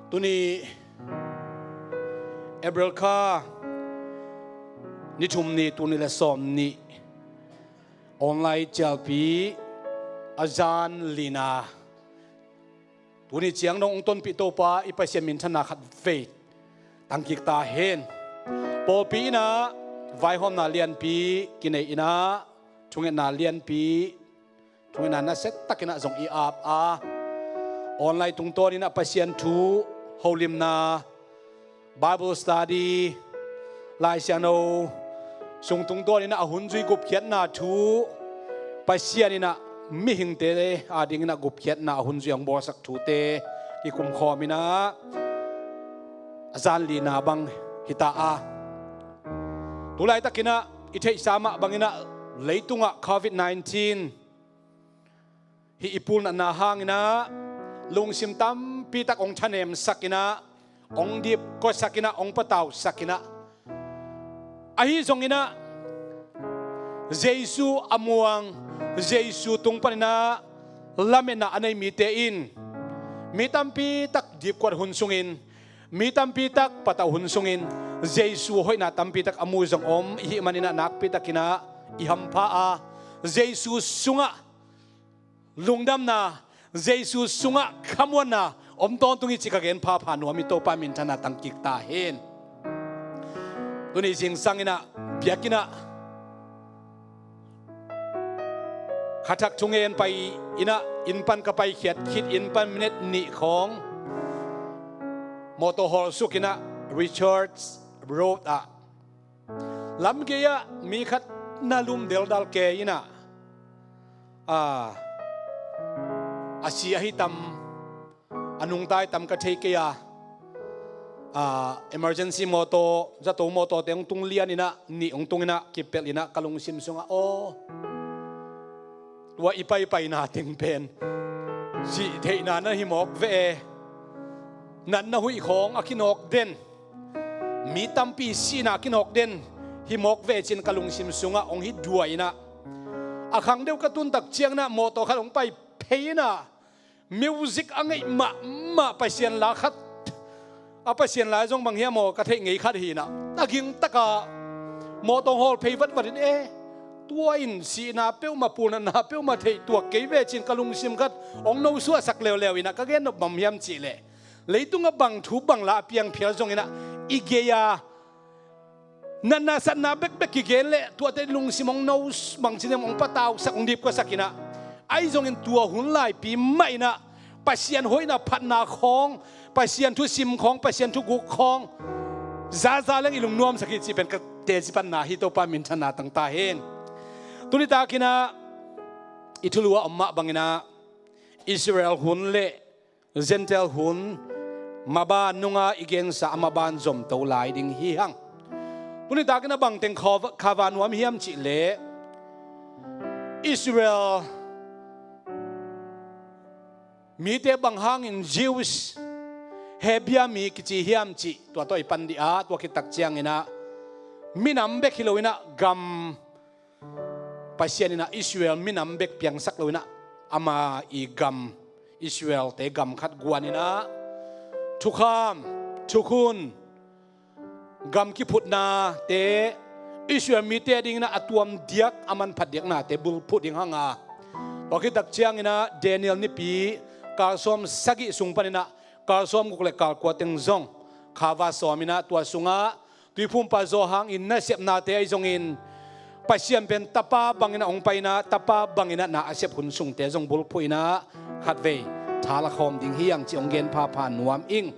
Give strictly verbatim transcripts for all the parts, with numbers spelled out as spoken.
Tuni April kha ni thum ni, tul nih le sawm nih, online cialpi a zan lina, tuni ciang dong hong tonpih Topa i Pasian minthanna khat vei tangkik ta hen. Pawlpi inah vaihawmna lianpi kinei inah, thungetna lianpi, thungetna nasia takinah zong i ap a, online tungtawninah Pasian thu, holimna, Bible study, Lai Siangtho sung tungtawninah a hun zui gupkhiatna thu, Pasian inah mihingte adinginah gupkhiatna a hun zui hong bawlsak thute kikumkhawm inah a zan lina bang hita a, tu laitakinah i theihsa mah banginah leitungah covid nineteen hih i pulnatna hanginah lungsim tampitak hong thanemsakinah, hong dipkuasakinah, hong patausakinah, ahi zonginah Jesu a muang, Jesu tung paninah lametna a nei mite in mi tampitak dipkuat hun sungin, mi tampitak patauh hun sungin Jesu hoihna tampitak a mu zong om i hih maninah nakpitakinah i hampha a, Jesu sungah lungdamna, Jesu sungah khamuanna om tawntung hi ci ka gen phapha nuam hi. Topa minthanna tangkik ta hen. Tuni zingsanginah biakinnah khathak thungen pai inah, inn pan ka paikhiat khit inn pan minute nih khawng mawtaw hawlsukinah Richards Road ah lamgei ah mi khat na lum deldal kei inah, a, a si ahi tam, a nungta ahi tam ka thei kei a, a, emergency mawtaw, zato mawtawte hong tung lianinah, nih hong tunginah kipelhinah ka lungsim sungah, aw, tua i paipaina teng pen sih theihna na hi mawk ve e. Natna huih khawng a kinawk den, mi tampi sihna a kinawk den hi mawk ve e ci-in ka lungsim sungah hong hi duai inah, a khang deuh ka tuntak cianginah mawtaw khat hong pai phei inah, music a ngeih mahmah Pasian la khat, a Pasian la zong bang hiam aw ka theih ngei khat hi inah, a gingtaka mawtaw hawl phei vatvatin, e, tua in sihna peuhmah, pulnatna peuhmah theih tuak kei ve ci-in ka lungsim khat hong nosuahsak leuleu inah, ka gen nop bang hiam cihleh, leitungah bang thu bang la a piang phial zonginah i gei-a natna satna bekbek kigen leh tuate lungsim hong no, bangci nem hong patausak, hong dipkuasak inah, ahi zongin tua hun laipi mah inah Pasian hoihna phatna khawng, Pasian thusim khawng, Pasian thuguk khawng zaza leng i lungnuamsak hi cih pen ka teci panna hi. Topa minthanna tang ta hen. Tuni takinah i thulu a om mah banginah Israel hun le Gentile hun maban nunga i gensa a maban zomto lai ding hi hang. Tuni takin a bangteng khawa, khawa nuam hiam cihleh, Israel mite bang hangin Jews, Hebia mi kici hiam cih tua tawh i pan dih a, tua khit tak cianginah minam bek hi loinah gam, Pasian inah Israel minam bek piangsak loinah ama i gam, Israelte gam khat guaninah thukham, thukhun, gam kiphutnate, Israel mite adinginah a tuam diak, a manphat diaknate bulphuh ding hanga, tua khit tak cianginah Daniel nipi kal sawm sagih sung paninah kal sawm guk le kal kua teng zong khawa sawminah tua sungah Tuiphumpa Johan in nasepnate ahi zongin Pasian pen tapa bangin a hong paina, tapa bangin a na a sep hun sungte zong bulphuh inah khatvei tha la khawm ding hi hang cih hong gen phapha nuam ing.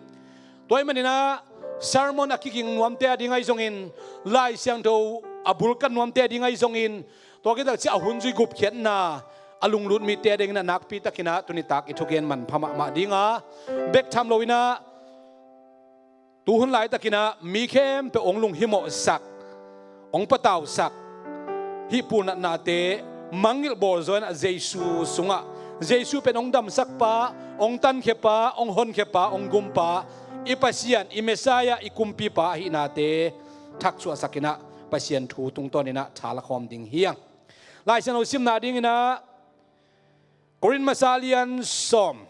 Tua ahih maninah sermon a kiging nuamte ading ahi zongin, Lai Siangtho a bulkat nuamte ading ahi zongin, tua khit tak ciang a hun zui gupkhiatna a lunglut mite adinginah nakpitakinah tunitak i thugen manpha mahmah dinga, bek tham loinah tuhun laitakinah mi khempeuh hong lunghimawhsak, hong patausak hih pulnatnate mangngilh bawlzaw inah Jesu sungah, Jesu pen hong damsakpa, hong tankhiapa, hong honkhiapa, hong gumpa, i Pasian, i Messiah, i Kumpipa ahihnate thaksuahsakinah Pasian thu tungtawninah tha la khawm ding hi hang. Lai Siangtho simna dinginah Korin masa lian sawm,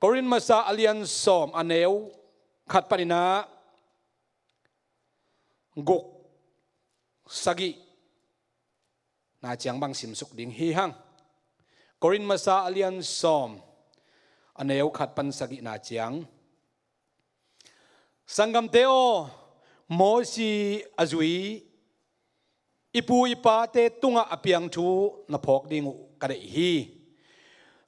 Korin masa a lian sawm a neu khat panin ah guk, sagih na ciang bang simsuk ding hi hang. Korin masa a lian sawm a neu khat pan sagih na ciang. Sanggamte aw, Mosi a zui i pu i pate tungah a piang thu na phawk ding uh ka deih hi.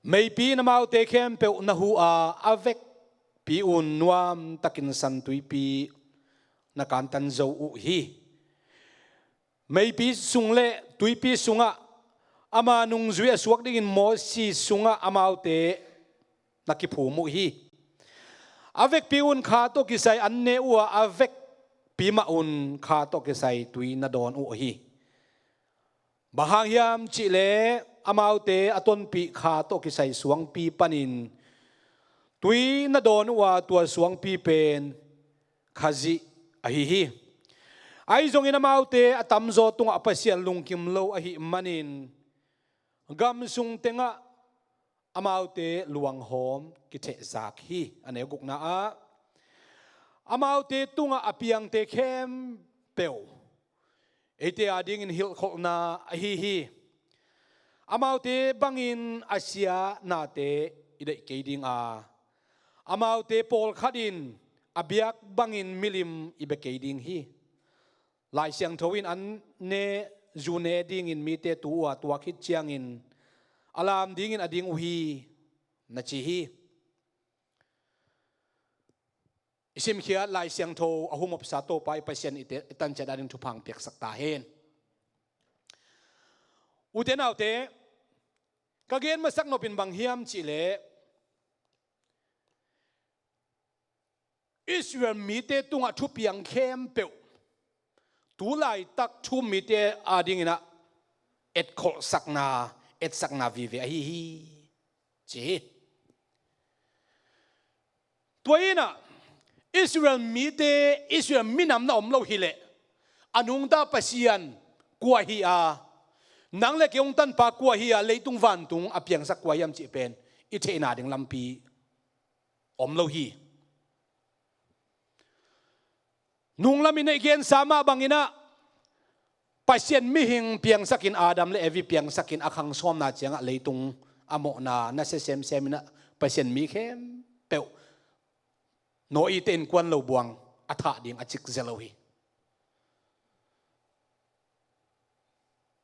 Meipi in amaute khempeuh na hu a, a vekpi un nuamtakin san tuipi na kantan zo uh hi. Meipi sung le tuipi sungah ama nungzui a suak dingin Mosi sungah amaute na kiphum uh hi. A vekpi un kha tawh kisai an ne uh a, a vekpi mah un kha tawh kisai tui na dawn uh hi. Bang hang hiam cihleh amaute a tonpih kha tawh kisai suangpi panin tui na dawn uh a, tua suangpi pen Khazih ahi hi. Ahi zongin amaute a tamzaw tungah Pasian lungkim lo ahih manin gam sung tengah amaute luanghawm kithehzak hi. A neu gukna ah, amaute tungah a piangte khempeuh eite adingin hilhkholhna ahi hi. Amaute bangin a sia nate i deih kei ding a, amaute pawlkhat in a biak bangin milim i bia kei ding hi. Lai Siangtho in an ne, zu ne dingin mite tu uh a, tua khit ciangin a lam dingin a ding uh hi, na ci hi. I simkhiat Lai Siangtho a humopsa Topa i Pasian i te-, i tanciat ading thupha piaksak ta hen. Ute naute, ka gen masak nopin bang hiam cihleh, Israel mite tungah thupiang khempeuh tu laitak thu-um mite adingin ah etkholhsakna, etsakna vive ahi hi, ci hi. Tua in ah Israel mite, Israel minam na om lo hileh, a nungta Pasian kua hi a, nang le kei hong tanpa kua hi a, leitung vantung a piangsak kua hiam cih pen i theihna ding lampi om lo hi. Nunglamin i gensa mah bangin ah Pasian mihing piangsakin, Adam le Evi piangsakin, a khang sawmna ciangah leitung a mawhna nasia semsem in ah Pasian mi khempeuh Noah te innkuan lo buang a thah ding a cik zia lo hi.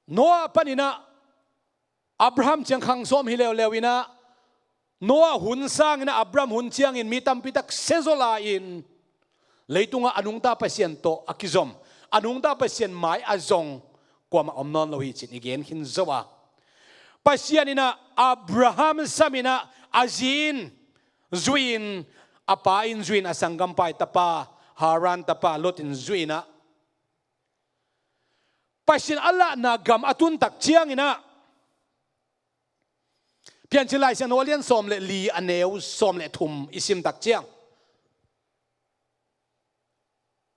Noah panin ah Abraham ciang khang sawm hi leuleu in ah, Noah hun sangin ah Abraham hun ciangin mi tampi tak siazaw lai-in, leitungah a nungta Pasian tawh a kizom, a nungta Pasian mai a zong kuamah om nawn lo hi cin i gen khin zo a. Pasian in ah Abraham samin ah a zi in zui-in, a pa in zui-in, a sanggampa i tapa, Haran tapa Lot in zui-in ah Pasian a lahna gam a tun tak ciangin ah, Piancil Lai Siangtho a lian sawm le li, a neu sawm le thum i sim tak ciang,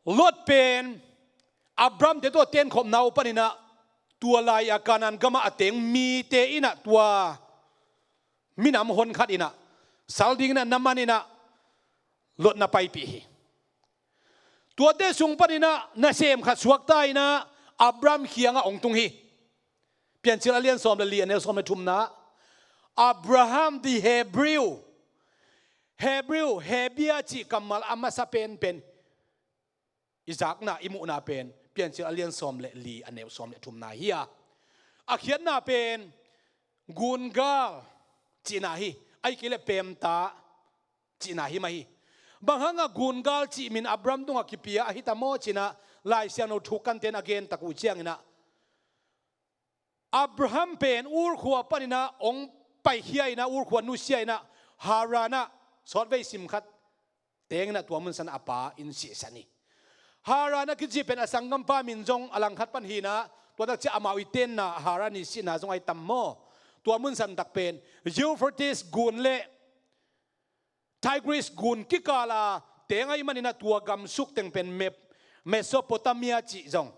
Lot pen Abraham te tawh tenkhopna uh panin ah, tua lai-a Kanaan gamah a teng mite in ah tua minam honkhat in ah sal dingin ah na man in ah Lot na paipih hi. Tuate sung panin ah nasem khat suakta in ah Abraham kiangah hong tung hi. Piancil a lian sawm le li, a neu sawm le thumna, Abraham the Hebrew, Hebrew, Hebia cih kammal a masa penpen i zakna, i muhna pen Piancil a lian sawm le li, a neu sawm le thumna hi a, a khiatna pen gungal cihna hi, ahih kei leh pemta cihna hi mah hi. Bang hangah gungal cih min Abraham tungah kipia ahi ta maw cih in ah Lai Siangtho thukante in a gen tak uh ciangin ah, Abraham pen Ur khua panin ah hong paikhia in ah, Ur khua nusia in ah, Haran ah sawtvei sim khat teng in ah tua mun sanah a pa in sihsan hi. Haran a kici pen a sanggampa min zong a langkhat pan hi in ah, tua tak ciang amau i tenna Haran i sihna zong ahi tam maw. Tua mun san tak pen Euphrates gun le Tigris gun kikal a teng ahih manin ah tua gam suk teng pen Mep-, Mesopotamia cih zong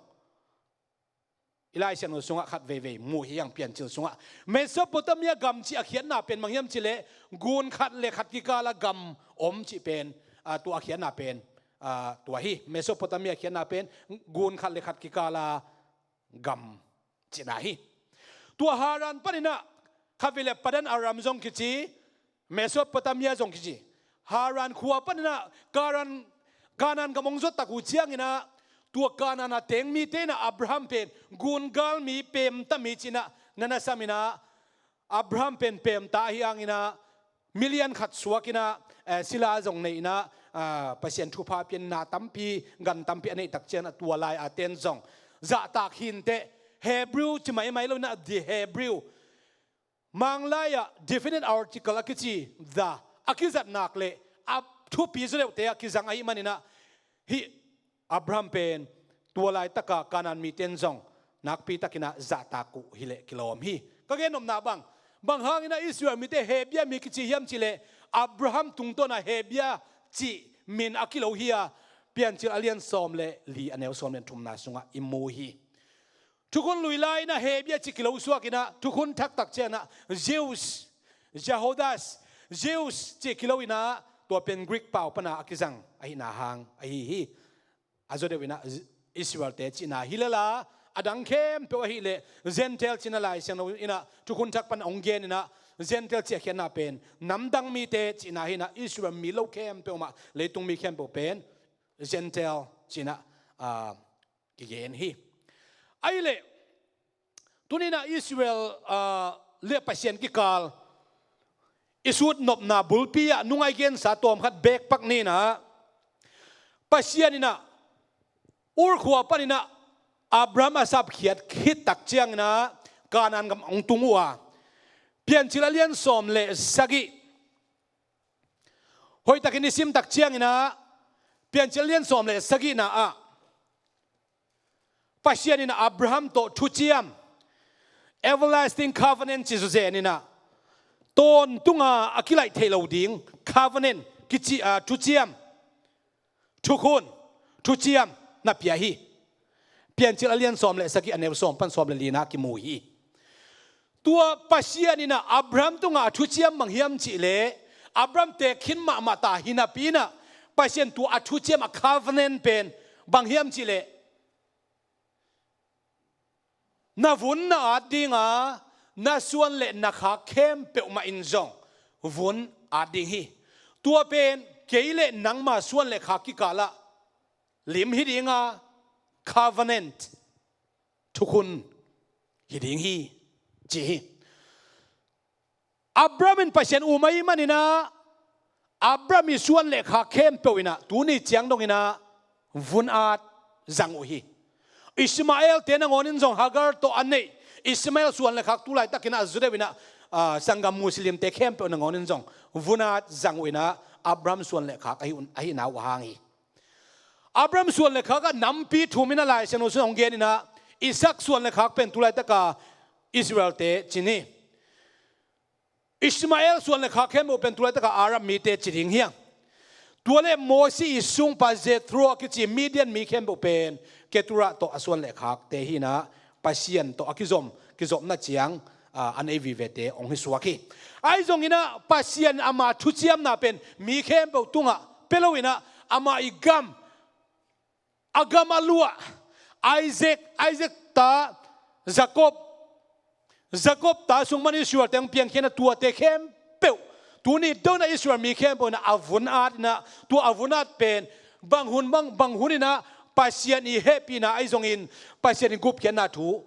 I Lai Siangtho sungah khat veivei mu hi hang, Piancil sungah. Mesopotamia gam cih a khiatna pen bang hiam cih leh gun khat le khat kikala gam om cih pen, a, tua a khiatna pen, a, tua hi. Mesopotamia khiatna pen gun khat le khat kikala gam cihna hi. Tua Haran paninah khat veivei leh Padan Aram zong kici, Mesopotamia zong kici. Haran khua paninah Karan, Kanaan gam hong zuat tak uh cianginah tua Kanaan a teng mite inah Abraham pen gungal mi, pemta mi cinah na na saminah Abraham pen pemta ahi hanginah milian khat suakinah, eh, sila zong nei inah, ah, Pasian thupha pian na tampi, gan tampi a neih tak cianginah tua lai-a ten zong zahtak hinteh, Hebrew ci maimai lo inah the Hebrew. Manglai ah definite article a kici the a kizat nak leh a thupi zaw deuhte a kizang ahih maninah hih Abraham pen tua laitaka Kanaan mite in zong nakpitakinah zahtak uh hileh kilawm hi. Ka gennopna bang, bang hanginah Israel mite Hebia mi kici hiam cih leh Abraham tungtawna Hebia cih min a kilo hi a, Piancil a lian sawm le li a neu sawm le thumna sungah i mu hi. Thukhun Lui lai inah Hebia cih kilo suakinah Thukhun Thak tak cianginah Zeus, Jehodas, Zeus cih kilo inah tua pen Greek pau pana a kizang ahihna hang ahi hi. A zaw deuh inah Israelte cihna hi lel a, a dang khempeuh ahih leh Gentile cihna Lai Siangtho inah Thukhun Thak pan hong gen inah Gentile cih a khiatna pen namdang mite cihna hi inah Israel mi lo khempeuh mah, leitung mi khempeuh pen Gentile cih inah, ah, kigen hi. Ahih leh tuninah Israel, ah, le Pasian kikal i sut nopna bulpi ah nungai gensa tawmkhat beek pak ni inah, Pasian inah Ur khua paninah Abraham a sapkhiat khit tak cianginah Kanaan gam hong tung uh a, Piancil a lian sawm le sagih hoihtakin i sim tak cianginah Piancil a lian sawm le sagihna ah Pasian inah Abraham tawh thuciam, everlasting covenant ci zawzen inah, tawntunga a kilaih theih lo ding covenant kici, ah, thuciam, thukhun, thuciam na pia hi. Piancil a lian sawm le sagih a neu sawm pan sawm le lina kimu hi. Tua Pasian inah Abraham tungah a thuciam bang hiam cih leh Abraham teek khin mahmah ta hi napi inah Pasian tua a thuciam, a covenant pen bang hiam cih leh na vun na at dinga, na suan le na khak khempeuh mah in zong vun at ding hi. Tua pen kei le nangma suan le khak kikalah lim hi dinga, covenant, thukhun hi ding hi, ci hi. Abraham in Pasian um ahih maninah Abraham i suan le khak khempeuh inah tuni ciang donginah vun at zang uh hi. Ishmael te nangawn in zong Hagar tawh a neih Ishmael suan le khak tu laitakinah a zaw deuh inah, ah, sanggam Muslimte khempeuh nangawn in zong vun at zang uh inah Abraham suan le khak ahi un, ahihna uh a hang hi. Abraham suan le khak ah nampi thum inah Lai Siangtho sungah hong gen inah Isak suan le khak pen tu laitaka Israelte ci ni. Ishmael suan le khak khempeuh pen tu laitaka Arab mite ci ding hi hang. Tua le Mosi i sungpa Jethro a kici Midian mi khempeuh pen Keturah tawh a suan le khakte hi inah Pasian tawh a kizom, kizopna ciang, ah, a nei vivete hong hi suak hi. Ahi zonginah Pasian ama thuciamna pen mi khempeuh tungah pia lo inah ama i gam, a gam a luah, Isaac, Isaac ta Jacob, Jacob ta sung pan Israel teng piangkhiatna tuate khempeuh, tuni donginah Israel mi khempeuh inah a vun at inah, tua a vun at pen bang hun, bang, bang hun inah Pasian i hehpihna ahi zongin Pasian i gupkhiatna thu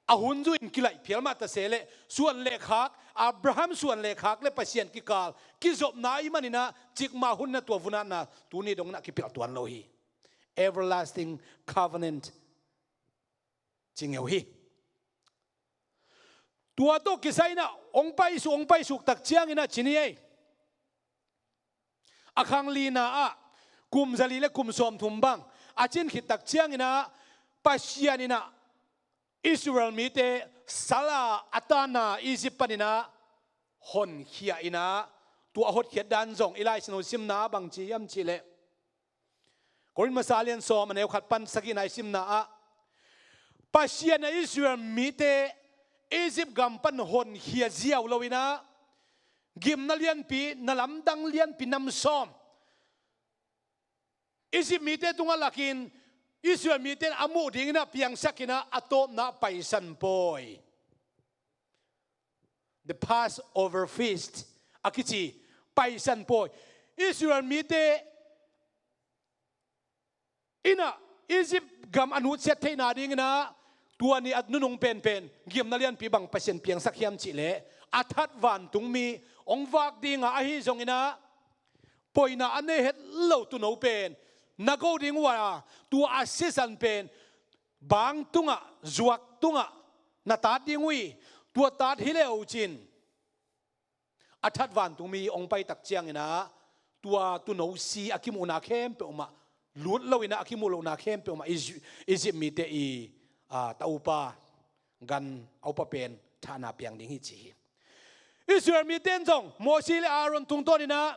a hun zui in kilaih phial mah ta se leh suan le khak, Abraham suan le khak le Pasian kikal kizopna ahih maninah cikmah hun inah tua vun atna tuni donginah kipilh tuan lo hi. Everlasting covenant ci ngeu hi. Tua tawh kisai inah hong paisuk, hong paisuk tak cianginah ci ni ei. A khang lina ah kum zali le kum sawmthum bang a cin khit tak cianginah Pasian inah Israel mite sal a a tanna Egypt paninah honkhia inah, tua a hotkhiat dan zong i Lai Siangtho simna ah bang ci hiam cih leh Korin masa lian sawm a neu khat pan sagihna i simna ah Pasian in Israel mite Egypt gam pan honkhia ziau lo-in ah, gimna lianpi, na lamdang lianpi nam sawm Egypt mite tungah lakin, Israel mite in a muh dingin ah piangsak-in ah, a tawpna Paisan pawi, the Passover feast a kici Paisan pawi. Israel mite in ah Egypt gam a nutsiat theihna dingin ah, tua ni a nunung penpen gimna lianpi bang Pasian piangsak hiam cih leh, a that vantungmi hong vak ding a, ahi zongin ah poina a nei het lo tuuno pen na go ding uh a, tua a sisan pen bang tungah, zuak tungah na tat ding uh hi. Tua tat hi le uh cin, a that vantungmi hong paitak ciangin ah, tua tuuno si a kimuhna khempeuh mah lut lo-in ah, a kimuh lohna khempeuh mah Egy-, Egypt mite i, a, taupa, gan a upa pen thahna piang ding hi ci hi. Israel mite in zong Mosi le Aaron tungtawnin ah,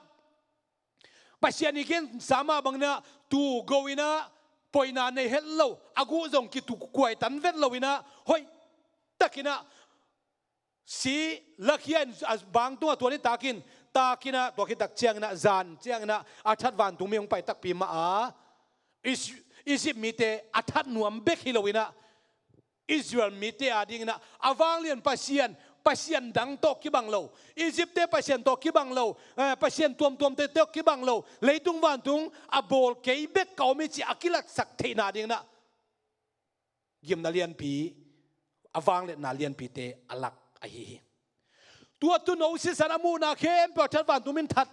Pasian i gensa mah bangin ah, tuu go-in ah, poina nei het lo, a guh zong kitukuai tan vet lo-in ah, hoih takin ah si lakhia in, a, bang tungah tua ni takin, takin ah, tua khit tak ciangin ah, zan ciangin ah, a that vantungmi hong pai takpi mah a, Is-, Egypt mite a that nuam bek hi lo-in ah, Israel mite a dingin ah a vanglian Pasian, pasian dang tawh kibang lo, Egypt-te pasian tawh kibang lo, eh, pasian tuamtuamte tawh kibang lo, leitung vantung a bawl kei bek ka om hi ci a kilatsak theihna dingin ah gimna lianpi, a vangliatna lianpite a lak ahi hi. Tua tuuno sisan a muhna khempeuh a that vantungmi in that,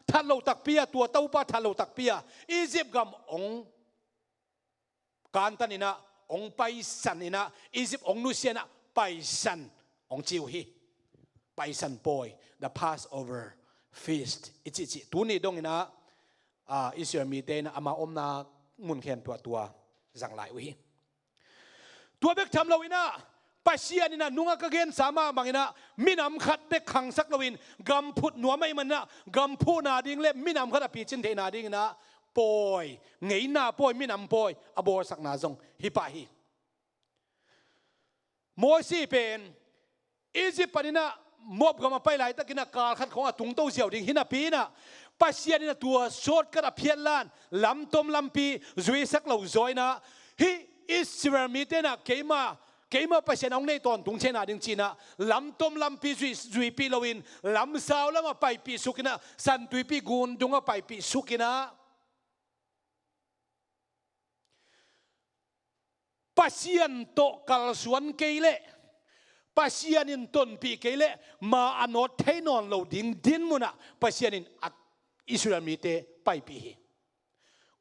that lo takpi a, tua taupa that lo takpi a, Egypt gam hong kantan-in ah, hong paisan-in ah, Egypt hong nusia-in ah, Paisan hong ci uh hi. Paisan pawi, the Passover feast i cihcih. Tuni dongin ah, ah, Israel mite in ah amau omna mun khempeuh ah tua zang lai uh hi. Tua bek tham lo-in ah, Pasian in ah nungah ka gensa mah bangin ah minam khat bek khangsak lo-in, gam phut nuam ahih manin ah, gam phuhna ding le minam khat a picin theihna dingin ah, pawi, ngeina pawi, minam pawi a bawlsakna zong hi pah hi. Mosi pen Egypt panin ah Moab gam a pai laitakin ah kal khat khawng a tungto ziau ding hi napi-in ah, Pasian in ah tua shortcut a phiat lan, lamtom lampi zuisak lo zaw-in ah, hih Israel mite in ah keima, keima Pasian hong nei tawntung theihna ding ci-in ah, lamtom lampi zui, zuipih lo-in, lamsau lamah paipih suk-in ah, Santuipi gun dungah paipih suk-in ah, Pasian tawh kalsuan kei leh, Pasian in tonpih kei leh, ma a nawt thei nawn lo ding dinmun ah Pasian in a Israel mite paipih hi.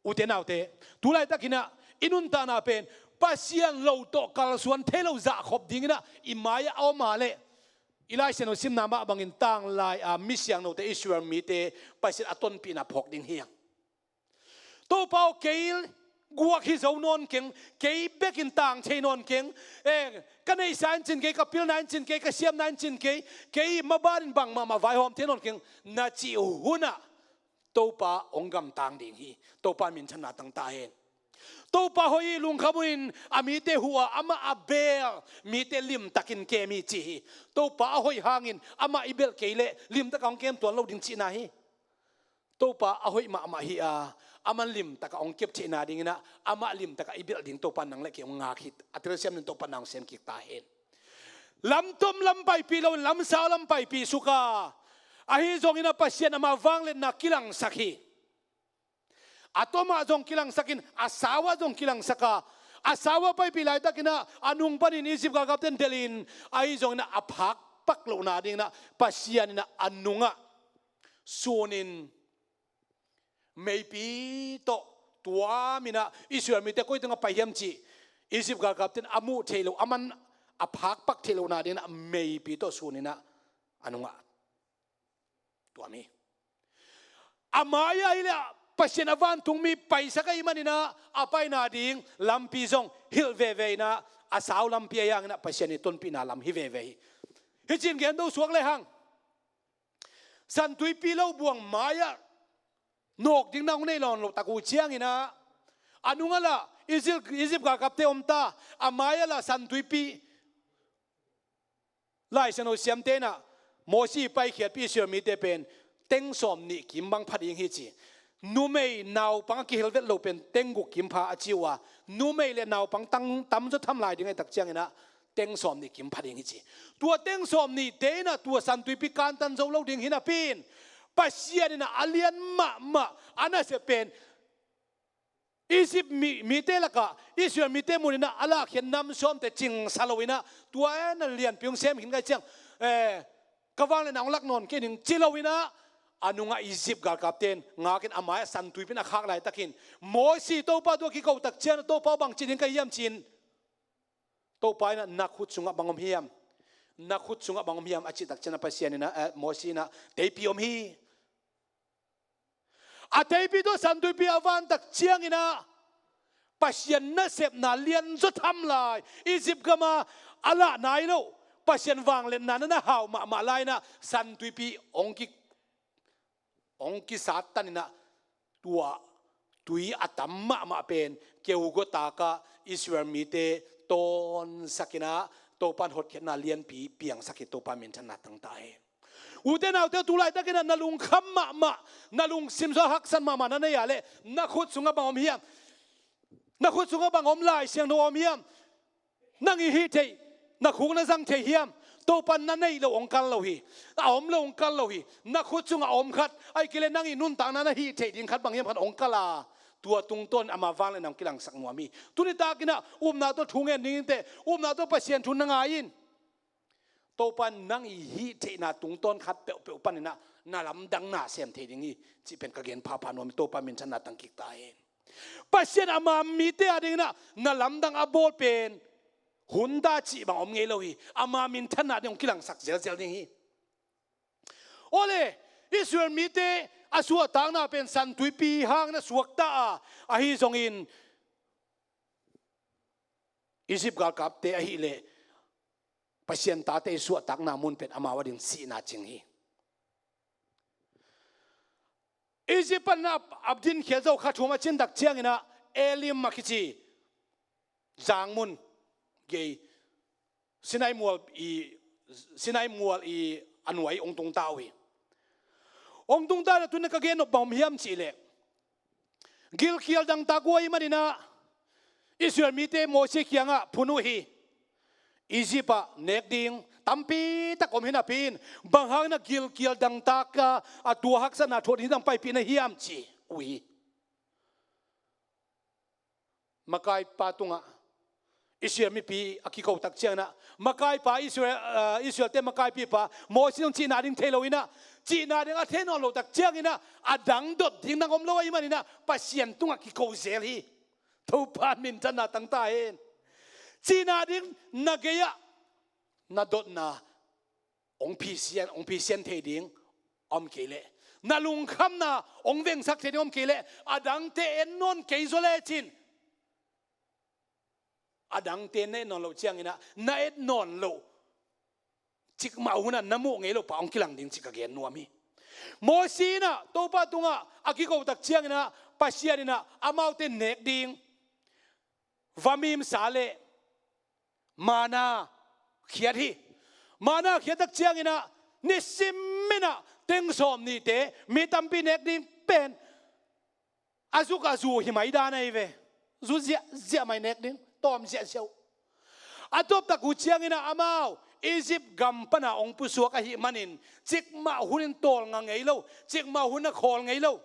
Ute naute, tu laitakin ah i nuntakna pen Pasian lo tawh kalsuan thei lo zahkhop dingin ah i mai-ah a om a leh, i Lai Siangtho simna mah bangin tanglai-a mi siangthote, Israel mite Pasian a tonpihna phawk ding hi hang. Topa aw, kei guak hi zo nawn keng, kei bekin tang thei nawn keng, eh, ka neihsa in cin kei, ka pilna in cin kei, ka siamna in cin kei, kei maban in bangmah mah vaihawm thei nawn keng, na cih hunah Topa hong gamtang ding hi. Topa minthanna tang ta hen. Topa hoih hi, lungkham un, a mite huh a, amah a bel mite limtakin kem hi ci hi. Topa a hoih hangin amah i belh kei leh limtaka hong kem tuan lo ding cihna hi. Topa a hoih mahmah hi a, aman limtaka hong kep theihna dingin ah, amah limtaka i belh ding Topa in nang le kei hong ngak hi. A telsiam ding Topa in na hong sem kik ta hen. Lamtom lam paipih lo-in lamsau lam paipih suk a, ahi zongin ah Pasian ama vangliatna kilangsak hi. A tom ah zong kilangsak in, a sau ah zong kilangsak a, a sau ah paipih laitakin ah, a nung panin Egypt galkapte in delhin, ahi zongin ah a phakpak lohna dingin ah Pasian in ah a nungah sunin meipi tawh tuamin ah, Israel mite koi tungah pai hiam cih Egypt galkapte in a muh theih loh, aman a phakpak theih lohna dingin ah meipi tawh sunin ah a nungah tuam hi. A mai-ah hi leh Pasian a vantungmi paisak ahih manin ah, a paina ding lampi zong hilh veve in ah, a sau lampi ahi hangin ah Pasian i tonpihna lam hi veve hi. Hih cin gen do suak lehang, Santuipi lo buang mai-ah nawk ding na hong nei lawn loh tak uh ciangin ah, a nungah lah Egypt, Egypt galkapte om ta, a mai-ah la San Tuipi. Lai Siangtho siamte in ah Mosi paikhiatpih Israel mite pen teng sawmnih kim bang pha ding hi ci. Numei naupang a kihel vet lo pen teng guk kim pha a ci uh a, numei le naupang tang tamzaw tham lai ding ahih tak ciangin ah teng sawmnih kim pha ding hi ci. Tua teng sawmnihte in ah tua San Tuipi kantan zo lo ding hi napi in, Pasian in ah a lian mahmah a nasep pen Egypt mi, mite lakah Israel mite mun in ah a lahkhiat nam sawmte cingsa lo in ah, tua eh na lianpi hong sem khin ka hih ciang, eh, ka vangliatna hong lak nawn kei ning ci lo in ah, a nungah Egypt galkapte in ngak in a mai-ah San Tuipi in a khak laitakin, Mosi, Topa tungah kiko tak ciangin Topa aw bang ci ding ka hiam ci-in, Topa in ah na khut sungah bang om hiam? Na khut sungah bang om hiam a cih tak ciangin ah Pasian in ah, eh, Mosi in ah, teipi om hi. A teipi tawh San Tuipi a van tak ciangin ah Pasian nasepna lianzaw tham lai, Egypt gamah a lah nai loh Pasian vangliatna na na hau mahmah lai in ah San Tuipi hong ki, hong kisattan in ah tua tui a tam mahmah pen keugaw takah Israel mite tawnsak in ah Topa in hotkhiatna lianpi piangsak hi. Topa minthanna tang ta hen. Ute naute, tu laitakin ah na lungkham mahmah, na lungsim sungah haksat mahmah na nei a leh, na khut sungah bang om hiam? Na khut sungah bang om, Lai Siangtho om hiam? Nang i hih theih, na khuk na zang thei hiam? Topa in na neih loh hong kal lo hi. A om loh hong kal lo hi. Na khut sungah a om khat, ahih kei leh nang i nuntakna na hih theih ding khat bang hiam khat hong kal a, tua tungtawn ama vangliatna hong kilangsak nuam hi. Tuni takin ah upna tawh thu ngen ding inteh, upna tawh Pasian thu na ngai in. Topa in nang i hih theihna tungtawn khat peuhpeuh panin ah na lamdang na sem thei ding hi cih pen ka gen phapha nuam hi. Topa minthanna tang kik ta hen. Pasian ama mite a dingin ah na lamdang a bawl pen hun ta cih bang om ngei lo hi. Ama minthanna ding hong kilangsak zelzel ding hi. Awle, Israel mite a suahtakna pen San Tuipi hangin a suakta a, ahi zongin Egypt galkapte ahih leh Pasian tate i suahtakna mun pen amau a ding sihna cing hi. Egypt panin ah a dinkhiat zo kha thum a cin tak ciangin ah Elim a kici zang mun gei Sinai mual i, Sinai mual i a nuai hong tungta uh hi. Hong tungta in ah tuni ka gen nop bang om hiam cih leh, gilkial dangtak uh ahih manin ah Israel mite Mosi kiangah phun uh hi. Egypt ah nek ding tampi tak om hi napi in, bang hangin ah gilkial dangtak a, a tua haksatna thuak ding dang paipih na hiam ci uh hi. Makaipa tungah Israel mipi a kiko tak ciangin ah, makaipa Israel, ah, Israelte makaipipa Mosi zong cihna ding thei lo in ah, cihna ding a thei nawn loh tak ciangin ah, a dang dot ding nang om lo ahih manin ah Pasian tungah kiko zel hi. Topa minthanna tang ta hen. Cihna ding na gei-ah na dotna hong phisian, hong phisian thei ding om kei leh, na lungkhamna hong vengsak thei ding om kei leh, a dangte et nawn kei zaw lecin, a dangte na et nawn loh ciangin ah, na et nawn loh cikmah hun ah na muh ngei loh pa hong kilang ding cih ka gen nuam hi. Mosi in ah Topa tungah a kiko tak ciangin ah, Pasian in ah amaute nek ding vamimsa le manna khiat hi. Manna khiat tak ciangin ah, nisim in ah teng sawmnihte mi tampi nek ding pen a zuk a zu hi mai dan ahi ve. Zu ziahziah mai nek ding, tawm ziahziah uh. A tawp tak uh ciangin ah amau Egypt gam pan a hong pusuak ahih manin, cikmah hun in tawlnga ngei lo, cikmah hun a khawl ngei lo.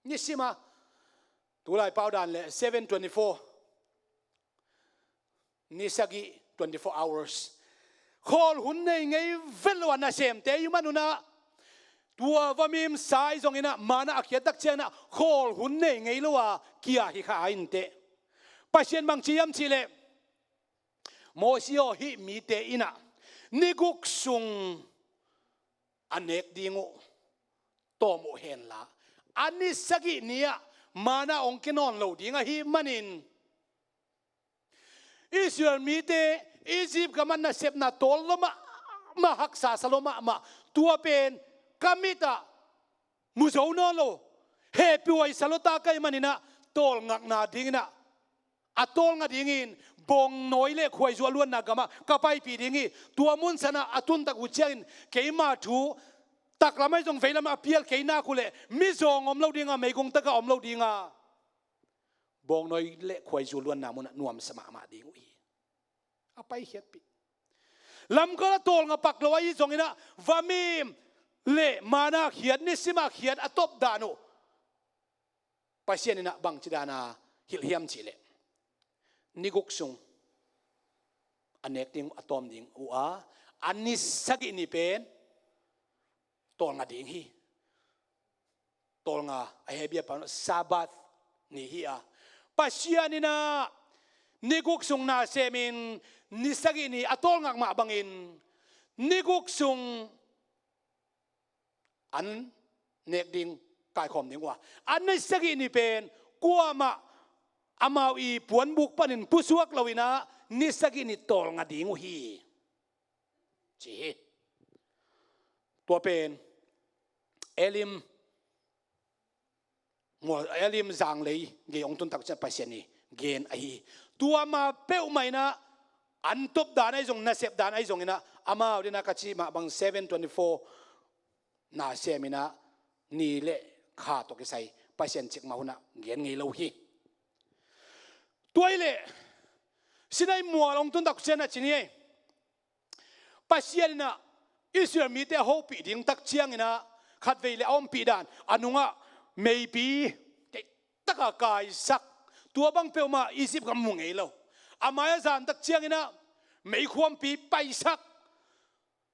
Nisim a, tulai pau dan le seven twenty-four, ni sagih, twenty-four hours. Khawl hun nei ngei vet lo a nasemte i man un ah, tua vamimsa i zongin ah, manna a khiat tak ciangin ah khawl hun nei ngei lo a kia hi kha a inteh. Pasian bang ci hiam cih leh, Mosi aw, hih mite in ah ni guk sung a nek ding uh tawm uh henla, a ni sagih ni-ah manna hong kia nawn lo ding ahih manin, Israel mite Egypt gam ah nasepna tawl lua mahmah, haksa sa lua mahmah, tua pen ka mit ah mu zo nawn lo, hehpihhuai sa lua ta ka hih maninah tawlngakna dinginah a tawlnga dingin bawngnawi le khuaizu a luanna gamah ka paipih ding hi. Tua mun sanah a tuntak uh ciangin keima thu taklam ahi zong veilamah a pial kei nak uh leh mizawng om lo dinga, meigong takah om lo dinga, bawngnawi le khuaizu luanna munah nuamsa mahmah ding uh hi. A paikhiatpih. Lamkal a tawlnga pak lo ahi zonginah vamim le mana khiat, nisima khiat a topdan uh Pasian inah bangci dana hilh hiam cihleh, ni guk sung a nek ding a tawm ding uh a, a ni sagih ni pen tawlnga ding hi. Tawlnga a Hebru pan Sabbath ni hi a, Pasian inah ni guk sung na semin ni sagih ni a tawlngak mah bangin ni guk sung an nek ding kaikhawm ding uh a, a ni sagih ni pen kuamah amau i puanbuk panin pusuak loinah ni sagih ni tawlnga ding uh hi, ci hi. Tua pen Elim, Elim zanglei gei hong tuntak ciang Pasian i gen ahi hi. Tua ma peuhmah inah an topdan ahi zong, nasepdan ahi zonginah amau dinah ka cih mah bang seven twenty-four na seminah ni le kha tawh kisai Pasian cikmah hunah gen ngei lo hi. Tua hileh Sinai mual hong tuntak ciang a ci ni ei. Pasian inah Israel mite a hopih ding tak cianginah khatvei le a ompih dan a nungah meipi teihtaka kaisak. Tua bang peuhmah Egypt gam mu ngei lo. A mai a zan tak cianginah meikhuampi paisak.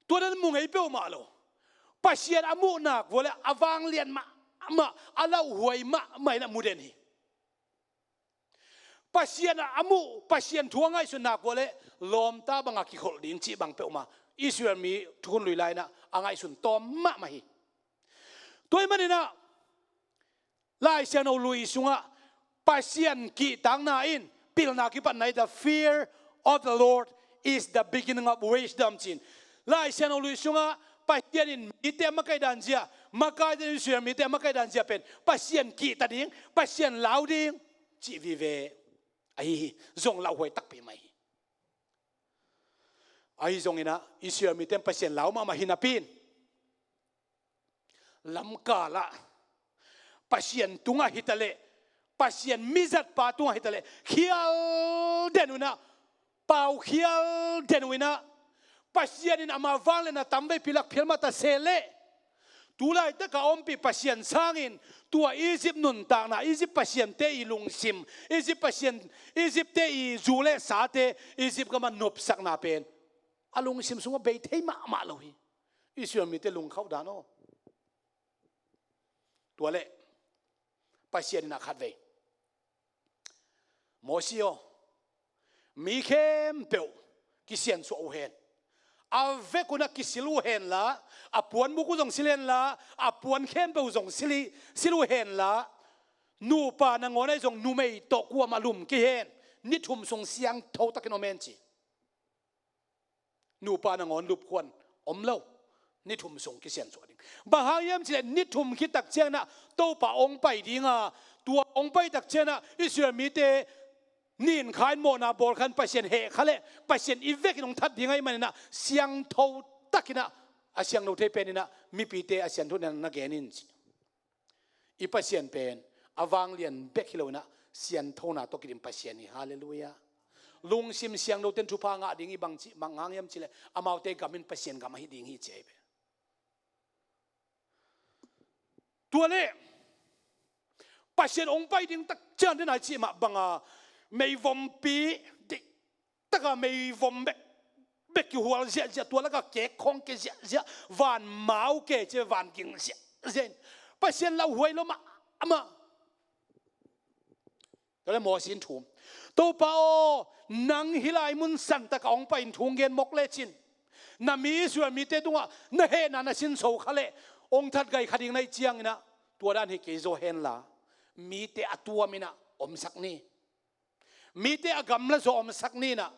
Tua dan mu ngei peuhmah lo. Pasian a muhnak vua le a vanglian mahmah, a lauhuai mahmah inah mu den hi. Pasian a muh, Pasian thu a ngaihsutnak vua le lawmta banga kikholh ding cih bang peuhmah Israel mi thukhun lui lai-inah a ngaihsun tawm mahmah hi. Tua hih maninah Lai Siangtho lui sungah Pasian kihtakna in pilna kipatna hi, "The fear of the Lord is the beginning of wisdom," ci-in Lai Siangtho lui sungah Pasian in mite a makaih dan zia, makaite in Israel mite a makaih dan zia pen Pasian kihta ding, Pasian lau ding cih vive ahi hi. Zong lauhuai takpi mai hi. Ahi zonginah Israel mite in Pasian lau mahmah hi napi-in lamkalah Pasian tungah hitaleh, Pasian mizatpa tungah hitaleh khial den uh inah, pau khial den uh inah, Pasian in ama vangliatna tamveipi lak phial mah ta se leh, tu laitak a ompih Pasian sangin tua Egypt nuntakna, Egypt pasiante i lungsim, Egypt pasian, Egyptte i zu le sate Egypt gama nopsakna pen a lungsim sungah bei thei mahmah lo hi. Israel mite lungkhauh dan aw. Tua leh Pasian inah khatvei, "Mosi aw, mi khempeuh kisiansuah uh hen. A vek unah kisil uh henla, a puanbuk uh zong sil henla, a puan khempeuh zong sil hi, sil uh henla, nupa nangawn ahi zong numei tawh kuamah lum kei hen. Ni thum sung siangtho takin om hen," ci. Nupa nangawn lupkhuan om lo. Ni thum sung kisiansuah ding. Bang hang hiam cihleh ni thum khit tak cianginah Topa hong pai dinga, tua hong pai tak cianginah Israel mite ninkha in mawhna bawl khan Pasian heh kha leh Pasian i vekin hong that ding ahih maninah siangtho takinah a siangtho thei peninah mipite a siantho na gen in ci. I Pasian pen a vanglian bek hi loinah sianthona tawh kidim Pasian hi. Halleluiah. Lungsim siangthote in thupha ngah ding hi. Bang cih bang hang hiam cihleh amaute gam in Pasian gam ahi ding hi ci ahi ve. Tua leh Pasian hong pai ding tak ciang den a i cih mah banga meivompi deihtaka meivom bek bek kihual ziahziah, tua laka kek khawng ke ziahziah, van mau ke ci, van ging ziahziah in Pasian lauhuai lo mahmah. Tua leh Mosi in thum, "Topa aw, nang hih lai mun santak a hong pai-in thu hong gen mawk lecin, na mi Israel mite tungah na hehna na sinso kha leh hong that gai kha ding na hih cianginah tua dan hi kei zaw henla, mite a tuaminah omsak ni. Mite a gamla zaw omsak ni inah,"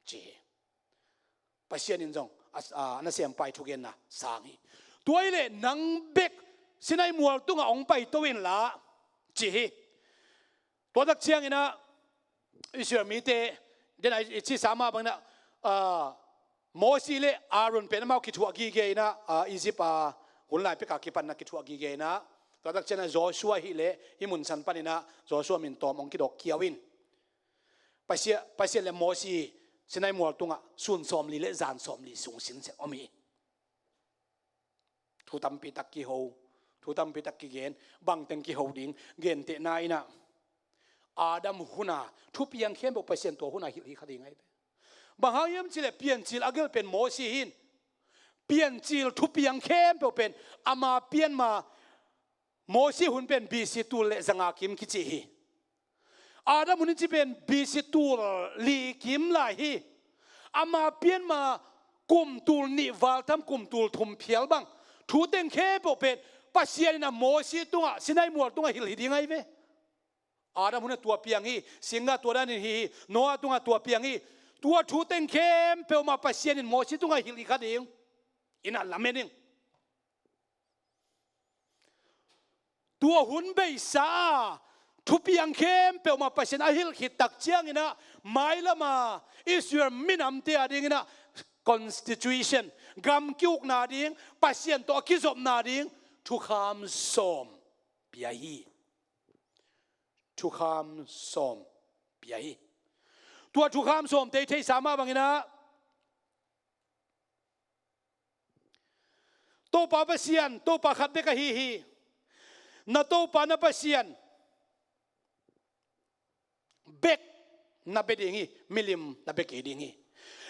ci hi. Pasian in zong a, a nasempa i thugenna sang hi. "Tua hileh nang bek Sinai mual tungah hong paito inla, ci hi. Tua tak ciangin ah Israel mite, den a i cihsa mah bangin ah, ah, Mosi le Aaron pen amau kithuah gige in ah, ah, Egypt a hun lai pek a kipan ah kithuah gige in ah, tua tak ciangin ah Joshua hi leh hih mun san panin ah Joshua min tawm hong kidawk kiau in. Pasian, Pasian le Mosi Sinai mual tungah sun sawmli le zan sawmli sung sinsek om hi. Thu tampi tak kiho, thu tampi tak kigen, bangteng kiho ding, gentehna in ah Adam hun a thupiang khempeuh Pasian tua hun a hilh hi kha ding ahi ve. Bang hang hiam cih leh Piancil a gelh pen Mosi hi in, Piancil thupiang khempeuh pen ama pian ma, Mosi hun pen B C tul le zanga kim kici hi. Adam hun i cih pen B C tul li kim lai hi. Ama pian ma kum tul nih val tham, kum tul thum phial bang, thu teng khempeuh pen Pasian in ah Mosi tungah, Sinai mual tungah hilh hi ding ahi ve. Adam hun ah tua piang hi, singgah tua danin hi hi, Noah tungah tua piang hi. Tua thu teng khempeuh mah Pasian in Mosi tungah hilh hi kha ding in ah lamen ing. Tua hun beisa a thupiang khempeuh mah Pasian a hilh khit tak ciangin ah, mailam a Israel minamte a dingin ah constitution, gam ki-ukna ding, Pasian tawh a kizopna ding thukham sawm pia hi. Thukham sawm pia hi. Tua thukham sawmte i theihsa mah bangin ah, Topa Pasian, Topa khat bek ahi hi. Na Topa na Pasian bek na bia ding hi, milim na bia kei ding hi.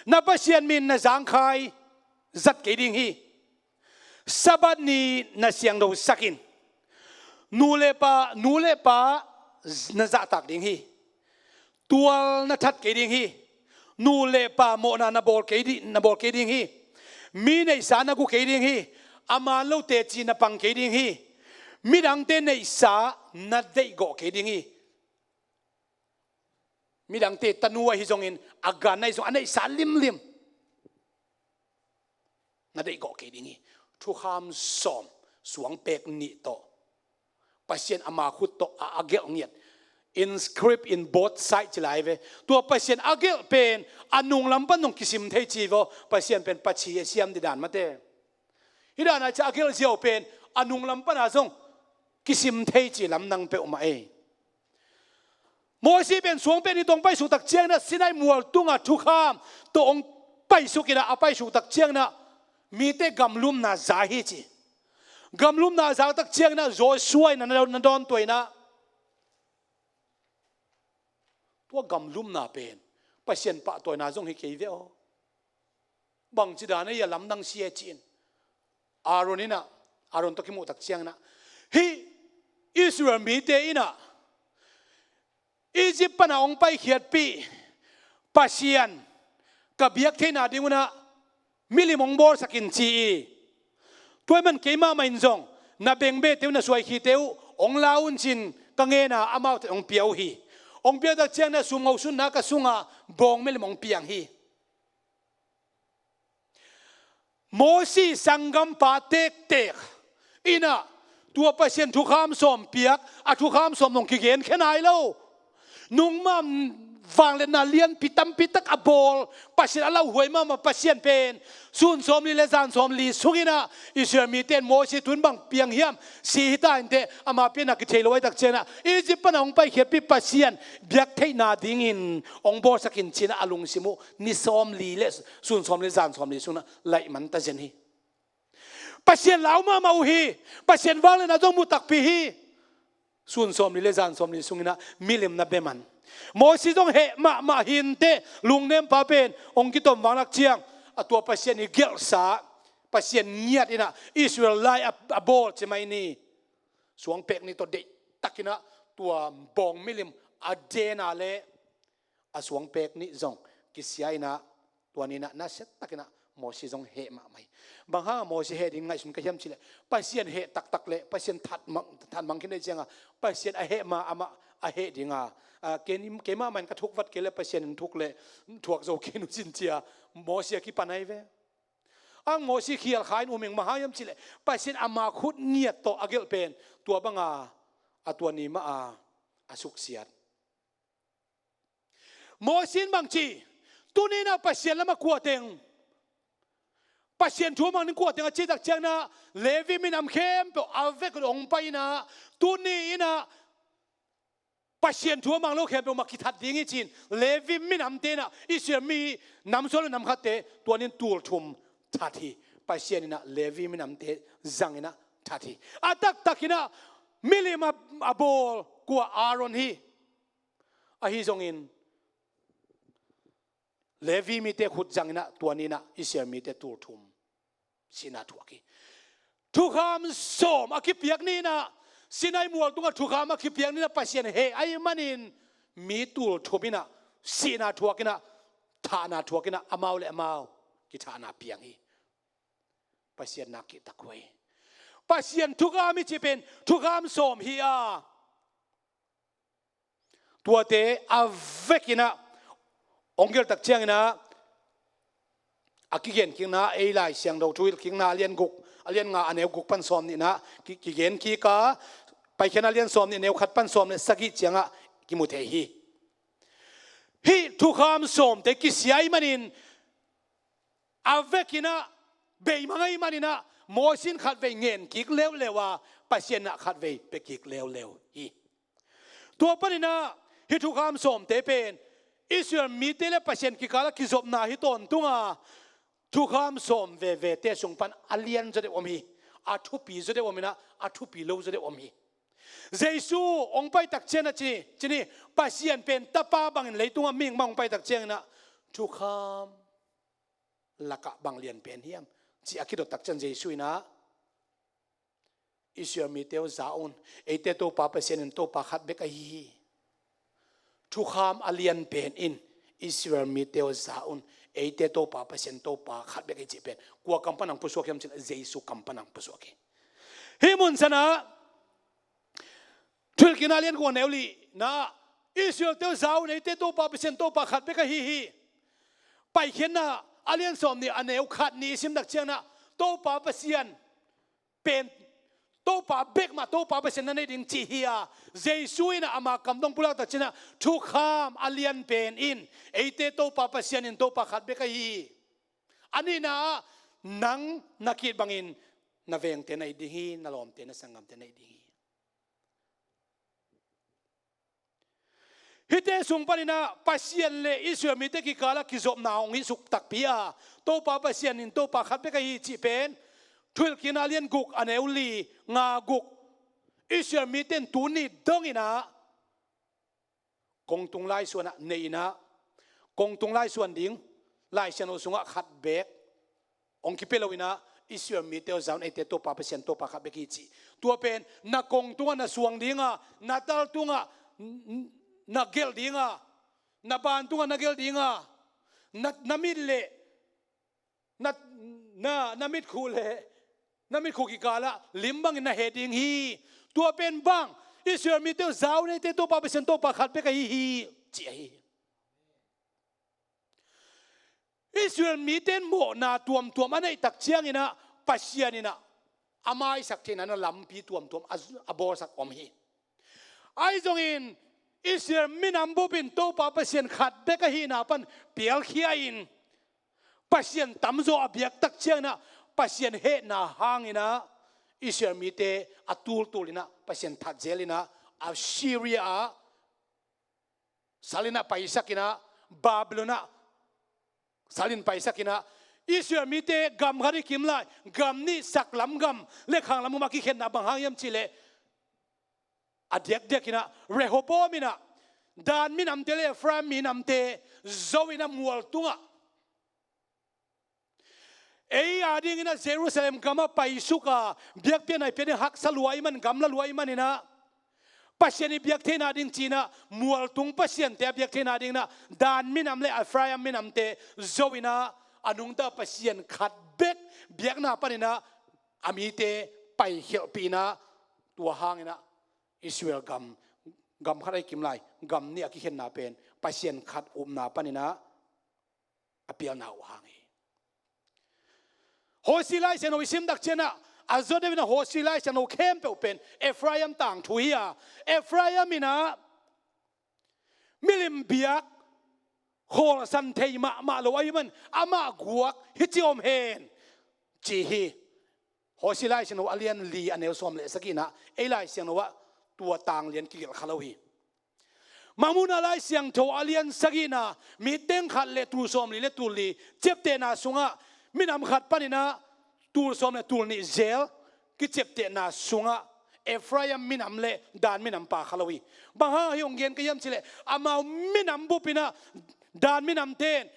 Na Pasian min na zangkhai zat kei ding hi. Sabbath ni na siangthosak in. Nu le pa, nu le pa na zahtak ding hi. Tual na that kei ding hi. Nu le pa mawhna na bawl kei di-, na bawl kei ding hi. Mi neihsa na gu kei ding hi. A man lo teci na pang kei ding hi. Midangte neihsa na deihgawh kei ding hi. Midangte tanu ahi zongin, a gan ahi zong, a neihsa limlim na deihgawh kei ding hi. Thukham sawm, suangpek nih tawh, Pasian ama khut tawh a, a gelh ngiat. In script in both side ci lai ve. Tua Pasian a gelh pen a nunglam pan zong kisim thei ci vaw. Pasian pen pachi a siam didan mate. Hih dan a ci a gelh ziau pen a nunglam pan a zong kisim thei ci lamdang peuhmah ei. Mosi pen suangpek nih tawh hong paisuk tak ciangin ah Sinai mual tungah thukham tawh hong paisuk in ah, a paisuk tak ciangin ah mite gamlumna za hi ci. Gamlumna za tak ciangin ah Joshua in ah na, na dawn tua in ah, tua gamlumna pen Pasian pahtawina zong hi kei ve aw. Bangci dan a hia lamdang si e ci-in Aaron in ah, Aaron tawh kimuh tak ciangin ah, hih Israel mite in ah Egypt pan a hong paikhiatpih Pasian ka biak theihna ding un ah milim hong bawlsak in ci hi. Tua ahih man keimah mah in zong na bengbete uh, na suaikhite uh hong la un ci-in ka ngen a, amaute hong pia uh hi. Hong piak tak ciangin ah sumngo sunna ka sungah bawng milim hong piang hi. Mosi sanggampa tektek in ah tua Pasian thukham sawm piak, a thukham sawm zong kigenkhia nai lo. Nungmah vangliatna lianpi tampi tak a bawl, Pasian a lauhuai mahmah Pasian pen sun sawmli le zan sawmli sungin ah Israel mite in Mosi tun bang piang hiam, si hi ta inteh, ama pianna kithei lo ahih tak ciangin ah Egypt pan a hong paikhiatpih Pasian biak theihna dingin hong bawlsak in ci-in ah a lungsim uh ni sawmli le sun sawmli zan sawmli sungin ah laih man ta zen hi. Pasian lau mahmah uh hi. Pasian vangliatna zong mu takpi hi. Sun sawmli le zan sawmli sungin ah milim na bia man. Mosi zong heh mahmah hi inteh, lungnempa pen hong kitom vang lak ciang a tua Pasian i gelhsa, Pasian ngiat in ah Israel lai a, a bawl ci mai ni. Suangpek nih tawh deihtakin ah tua bawng milim a den a leh a suangpek nih zong kisia in ah, tua ni in ah nasia takin ah Mosi zong heh mahmah hi. Bang hang a Mosi heh ding ngaihsun ka hiam cih leh, Pasian heh taktak leh Pasian that mang, that mang khin ahih ciangin ah Pasian a heh ma amah a heh ding a, a, kei ni, keimah mah in ka thuk vat kei leh Pasian in thuk leh thuak zo kei un ci-in ci a Mosi a kipan ahi ve. Ang Mosi khial kha in um ing, bang hang hiam cih leh Pasian ama khut ngiat tawh a gelh pen tua banga a tua ni mah a a suksiat. Mosi in bang ci, tuni in ah Pasian lamah kua teng, Pasian thu mang ding kua teng a cih tak ciangin ah Levi minam khempeuh a vek un hong pai in ah, tuni in ah Pasian thu a mang lo khempeuh mah kithat ding hi ci-in Levi minamte in ah Israel mi nam sawm le nam khatte tua ni in tul thum that hi. Pasian in ah Levi minamte zang in ah that hi. A taktak in ah milim a, a bawl kua? Aaron hi. Ahi zongin Levi mite khut zang in ah tua ni in ah Israel mite tul thum sihna thuak hi. Thukham sawm a kipiak ni in ah, Sinai mual tungah thukham a kipiak ni in ah Pasian heh ahih manin mi tul thum in ah sihna thuak in ah, thahna thuak in ah, amau le amau kithahna piang hi. Pasian nak kihtak uh hi. Pasian thukham i cih pen thukham sawm hi a, tuate a vek in ah hong gelh tak ciangin ah, a kigen kikna, ei Lai Siangtho thu hilh kikna a lian guk, a lian nga a neu guk pan sawm nih in ah ki, kigen kik a, Paikhiatna a lian sawm nih a neu khat pan sawm le sagih ciangah kimu thei hi. Hih thukham sawmte kisia ahih manin a vek in ah, beimang ahih manin ah, Mosi in khatvei ngen kik leuleu a, Pasian in ah khatvei pia kik leuleu hi. Tua panin ah hih thukham sawmte pen Israel mite le Pasian kikal ah kizopna hi tawntung a, thukham sawm vevete sung pan a lian zaw deuh om hi. A thupi zaw deuh om in ah, a thupi lo zaw deuh om hi. Jesu hong pai tak ciangin ah ci, ci ni, Pasian pen Tapa bangin leitungah mihing bang hong pai tak ciangin ah thukham lakah bang lian pen hiam, ci a kidot tak ciang Jesu in ah, Israel mite aw, za un, eite Topa Pasian in Topa khat bek ahi hi. Thukham a lian pen in, Israel mite aw, za un, eite Topa Pasian Topa khat bek ahi cih pen kua kam pan hong pusuak hiam cih leh Jesu kam pan hong pusuak hi. Hih mun sanah Thuhilhkikna a lian guk a neu lina, Israel-te aw, za un, eite Topa Pasian Topa khat bek ahi hi. Paikhiatna a lian sawm nih a neu khat nih i sim tak ciangin ah Topa Pasian pen, Topa bek mah Topa Pasian na neih ding cih hi a, Jesu in ah ama kam dong pulak tak ciangin ah thukham a lian pen in eite Topa Pasian in Topa khat bek ahi hi. A nihna ah nang na ki-it bangin na vengte na it ding hi, na lawmte, na sanggamte na it ding hi. Hihte sung panin ah Pasian le Israel mite kikalah kizopna hong hih suk takpi a, Topa Pasian in Topa khat bek ahi cih pen Thuhilhkikna a lian guk a neu li, nga, guk. Israel mite in tuni dongin ah kongtung laisuan ah nei in ah, kongtung laisuan ding, Lai Siangtho sungah khat bek hong kipia lo in ah, Israel mite aw, za un, eite Topa Pasian Topa khat bek hi cih. Tua pen na kongtungah na suang ding a, na taltungah n-, n-, na gelh ding a, na bantungah na gelh ding a, na, na mit le na, na, na mitkhu le na mitkhu kikalah lim bangin na heh ding hi. Tua pen bang, Israel mite aw, za un, eite Topa Pasian Topa khat bek ahi hi, ci ahi hi. Israel mite in mawhna tuamtuam a neih tak ciangin ah Pasian in ah a maisak theihna lampi tuamtuam a, a bawlsak om hi. Ahi zongin Israel minam bup in Topa Pasian khat bek ahihna pan pialkhia in, Pasian tamzaw a biak tak ciangin ah Pasian hehna hangin ah Israel mite a tultul in ah Pasian that zel in ah Assyria ah sal in ah paisak in ah, Babylon ah sal in paisak in ah, Israel mite gam khat i kim lai, gam nih, saklam gam le khanglam gam a kikhenna bang hang hiam cih leh, a diakdiak in ah Rehoboam in ah Dan minamte le Ephraim minamte zo in ah mual tungah ei a dingin ah Jerusalem gamah paisuk a, biakpiakna i pia ding haksa lua ahih man, gamla lua ahih manin ah Pasian i biak theihna ding ci-in ah mualtung pasiante a biak theihna dingin ah Dan minam le Ephraim minamte zo in ah, a nungta Pasian khat bek biakna panin ah a mite paikhialhpih in ah, tua hangin ah Israel gam, gam khat a i kim lai, gam nih a kikhenna pen Pasian khat upna panin ah a pialna uh hang hi. Hosea Lai Siangtho i sim tak ciangin ah, a zawdeuh in ah Hosea Lai Siangtho khempeuh pen Ephraim tangthu hi a, Ephraim in ah milim biak khawlsan thei mahmah lo ahih man amah guak hi ci om hen, ci hi. Hosea Lai Siangtho a lian li a neu sawm le sagih in ah ei Lai Siangtho ah tua tang lian kigelh kha lo hi. Mangmuhna Lai Siangtho a lian sagihna, mi teng khat le tul sawmli le tul li ciaptehna sungah, minam khat panin ah tul sawm le tul nih zel kiciaptehna sungah Ephraim minam le Dan minam pha kha lo hi. Bang hang hi hong gen ka hiam cih leh, amau minam bup in ah Dan minamte in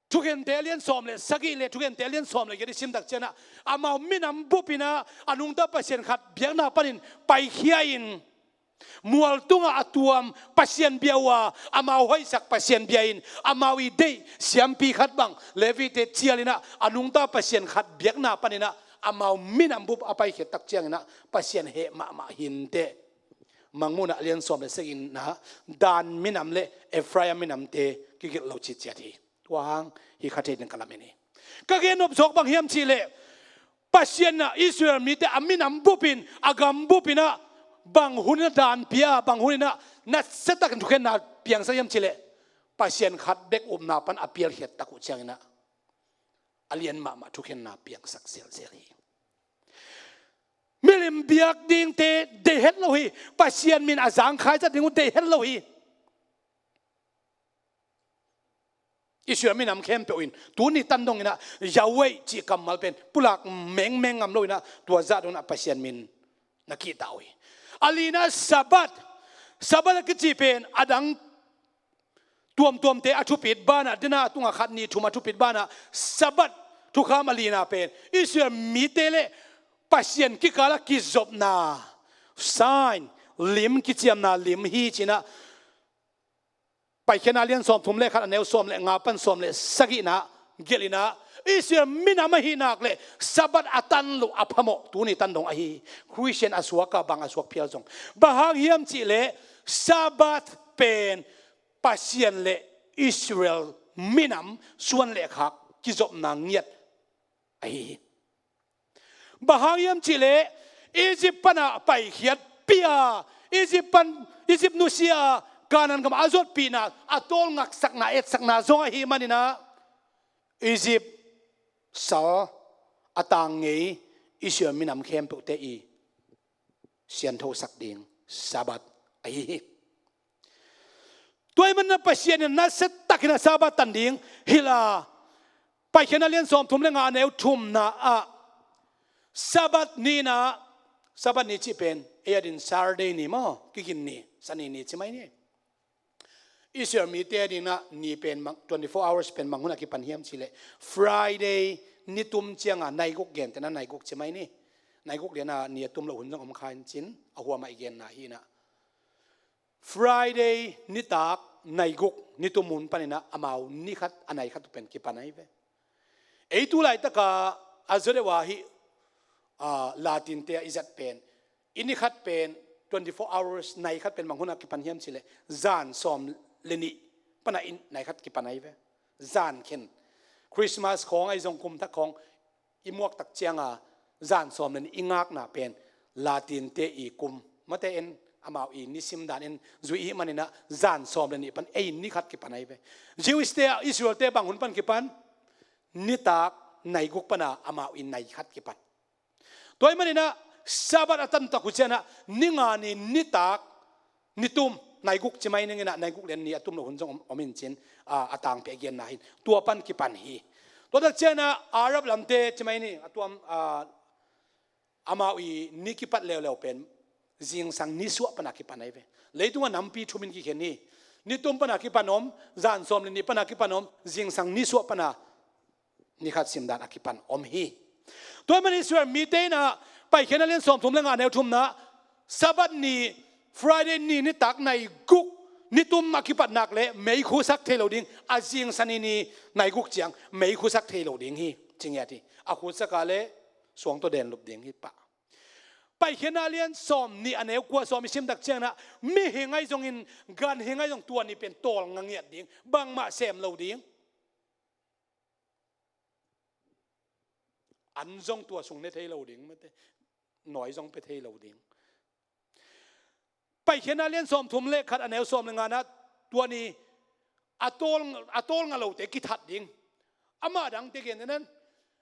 Thukhente a lian sawm le sagih le Thukhente a lian sawm le giat i sim tak ciangin ah, amau minam bup in ah a nungta Pasian khat biakna panin paikhia in, mual tungah a tuam Pasian bia uh a, amau hoihsak Pasian bia in, amau i deih siampi khat bang Levite cial in ah a nungta Pasian khat biakna panin ah amau minam bup a paikhiat tak ciangin ah Pasian heh mahmah hi inteh. Mangmuhna a lian sawm le sagihna, Dan minam le Ephraim minamte kigelh lo citciat hi. Tua hang hi kha thei ding ka lamen hi. Ka gen nop zawk bang hiam cih leh, Pasian in ah Israel mite a minam bup in, a gam bup in ah bang hun in ah Dan pia, bang hun in ah nasia takin thukhenna piangsak hiam cih leh, Pasian khat bek upna pan a pialkhiat tak uh ciangin ah a lian mahmah thukhenna piangsak zelzel hi. Milim biak dingte deih het lo hi. Pasian min a zangkhai zat ding uh deih het lo hi. Israel minam khempeuh in tuni tan dong in ah Yahweh cih kammal pen pulak mengmeng ngam lo in ah, tua zah dong in ah Pasian min na kihta uh hi. A lina Sabbath, Sabbath a kici pen a dang tuamtuamte a thupit banah, dena a tungah khat nih thum a thupit banah Sabbath thukham a lina pen Israel mite le Pasian kikal a kizopna sign, lim, kiciamna lim hi ci-in ah, Paikhiatna lian sawmthum le khat a neu sawm le nga pan sawm le sagihna gelh in ah, Israel minam ahih nak leh Sabbath a tan loh a phamawh tuni tan dong ahi hi. Khristian a suak a bang a suak phial zong, bang hang hiam cih leh Sabbath pen Pasian le Israel minam suan le khak kizopna ngiat ahi hi. Bang hang hiam cih leh Egypt panah paikhiat pia, Egypt pan, Egypt nusia, Kanaan gam a zuatpihna, a tawlngaksakna, etsakna zong ahih manin ah, Egypt sal a tang ngei Israel minam khempeuhte i sianthosak ding Sabbath ahi hi. Tua ahih manin ah Pasian in nasia takin ah Sabbath tan ding hilh a, Paikhiatna lian sawmthum le nga a neu thumna ah, Sabbath ni in ah, Sabbath ni cih pen ei adingin Saturday ni maw, kigin ni, Sani ni ci mai ni. Israel mite adingin ah ni pen mang, twenty-four hours pen bang hun a kipan hiam cih leh, Friday nitum ciangah naiguk, gentehna naiguk ci mai ni. Naiguk lian ah ni a tum loh hun zong om kha in cin, a huamah i genna hi in ah, Friday nitak naiguk nitum hun panin ah amau ni khat, a nai khat uh pen kipan ahi ve. Ei tu laitaka a zawdeuh a hih, ah, Latinte ah i zat pen, i ni khat pen twenty-four hours, nai khat pen bang hun a kipan hiam cih leh zan sawm le nih panah i nai khat kipan ahi ve. Zan khen, Christmas khawng ahi zong, kum thak khawng i muak tak cianga zan sawm le nih i ngakna pen Latinte i kum, mate in amau i nisim dan in zui ihih manin ah zan sawm le nih pan ei ni khat kipan ahi ve. Jewish te ah, Israel te bang hun pan kipan? Nitak naiguk pana amau i nai khat kipan. Tua ahih manin ah Sabbath a tantak uh ciangin ah ni nga ni nitak nitum, naiguk ci mai ning in ah, naiguk lian ni a tum loh hun zong om, om in cin, a, a tangpi a genna hi in, tua pan kipan hi. Tua tak ciangin ah Arab lamte ci mai ni, a tuam, a, amau i ni kipat leuleu pen zingsang nisuah pana kipan ahi ve. Leitungah nampi thumin kikhen hi. Nitum pana kipan om, zan sawm le nih pana kipan om, zingsang nisuah pana ni khat simdan a kipan om hi. Tua ahih manin Israel mite in ah Paikhiatna lian sawmthum le nga neu thumna, Sabbath ni, Friday ni nitak naiguk nitum a kipat nak leh mei khusak thei lo ding, a zing Sani ni naiguk ciang mei khusak thei lo ding hi, ci ngiat hi. A khusak a leh suang tawh denlup ding hi pah. Paikhiatna lian sawm nih a neu kua sawm i sim tak ciangin ah, mihing ahi zongin, ganhing ahi zong tua ni pen tawlnga ngiat ding, bangmah sem lo ding. an zong tua sung ne thei lo ding, mate, nawi zong pia thei lo ding. Paikhiatna lian sawmthum le khat, a neu sawm le ngana, tua ni a tawl, a tawl ngah lote kithat ding. Amah dangte gen nan,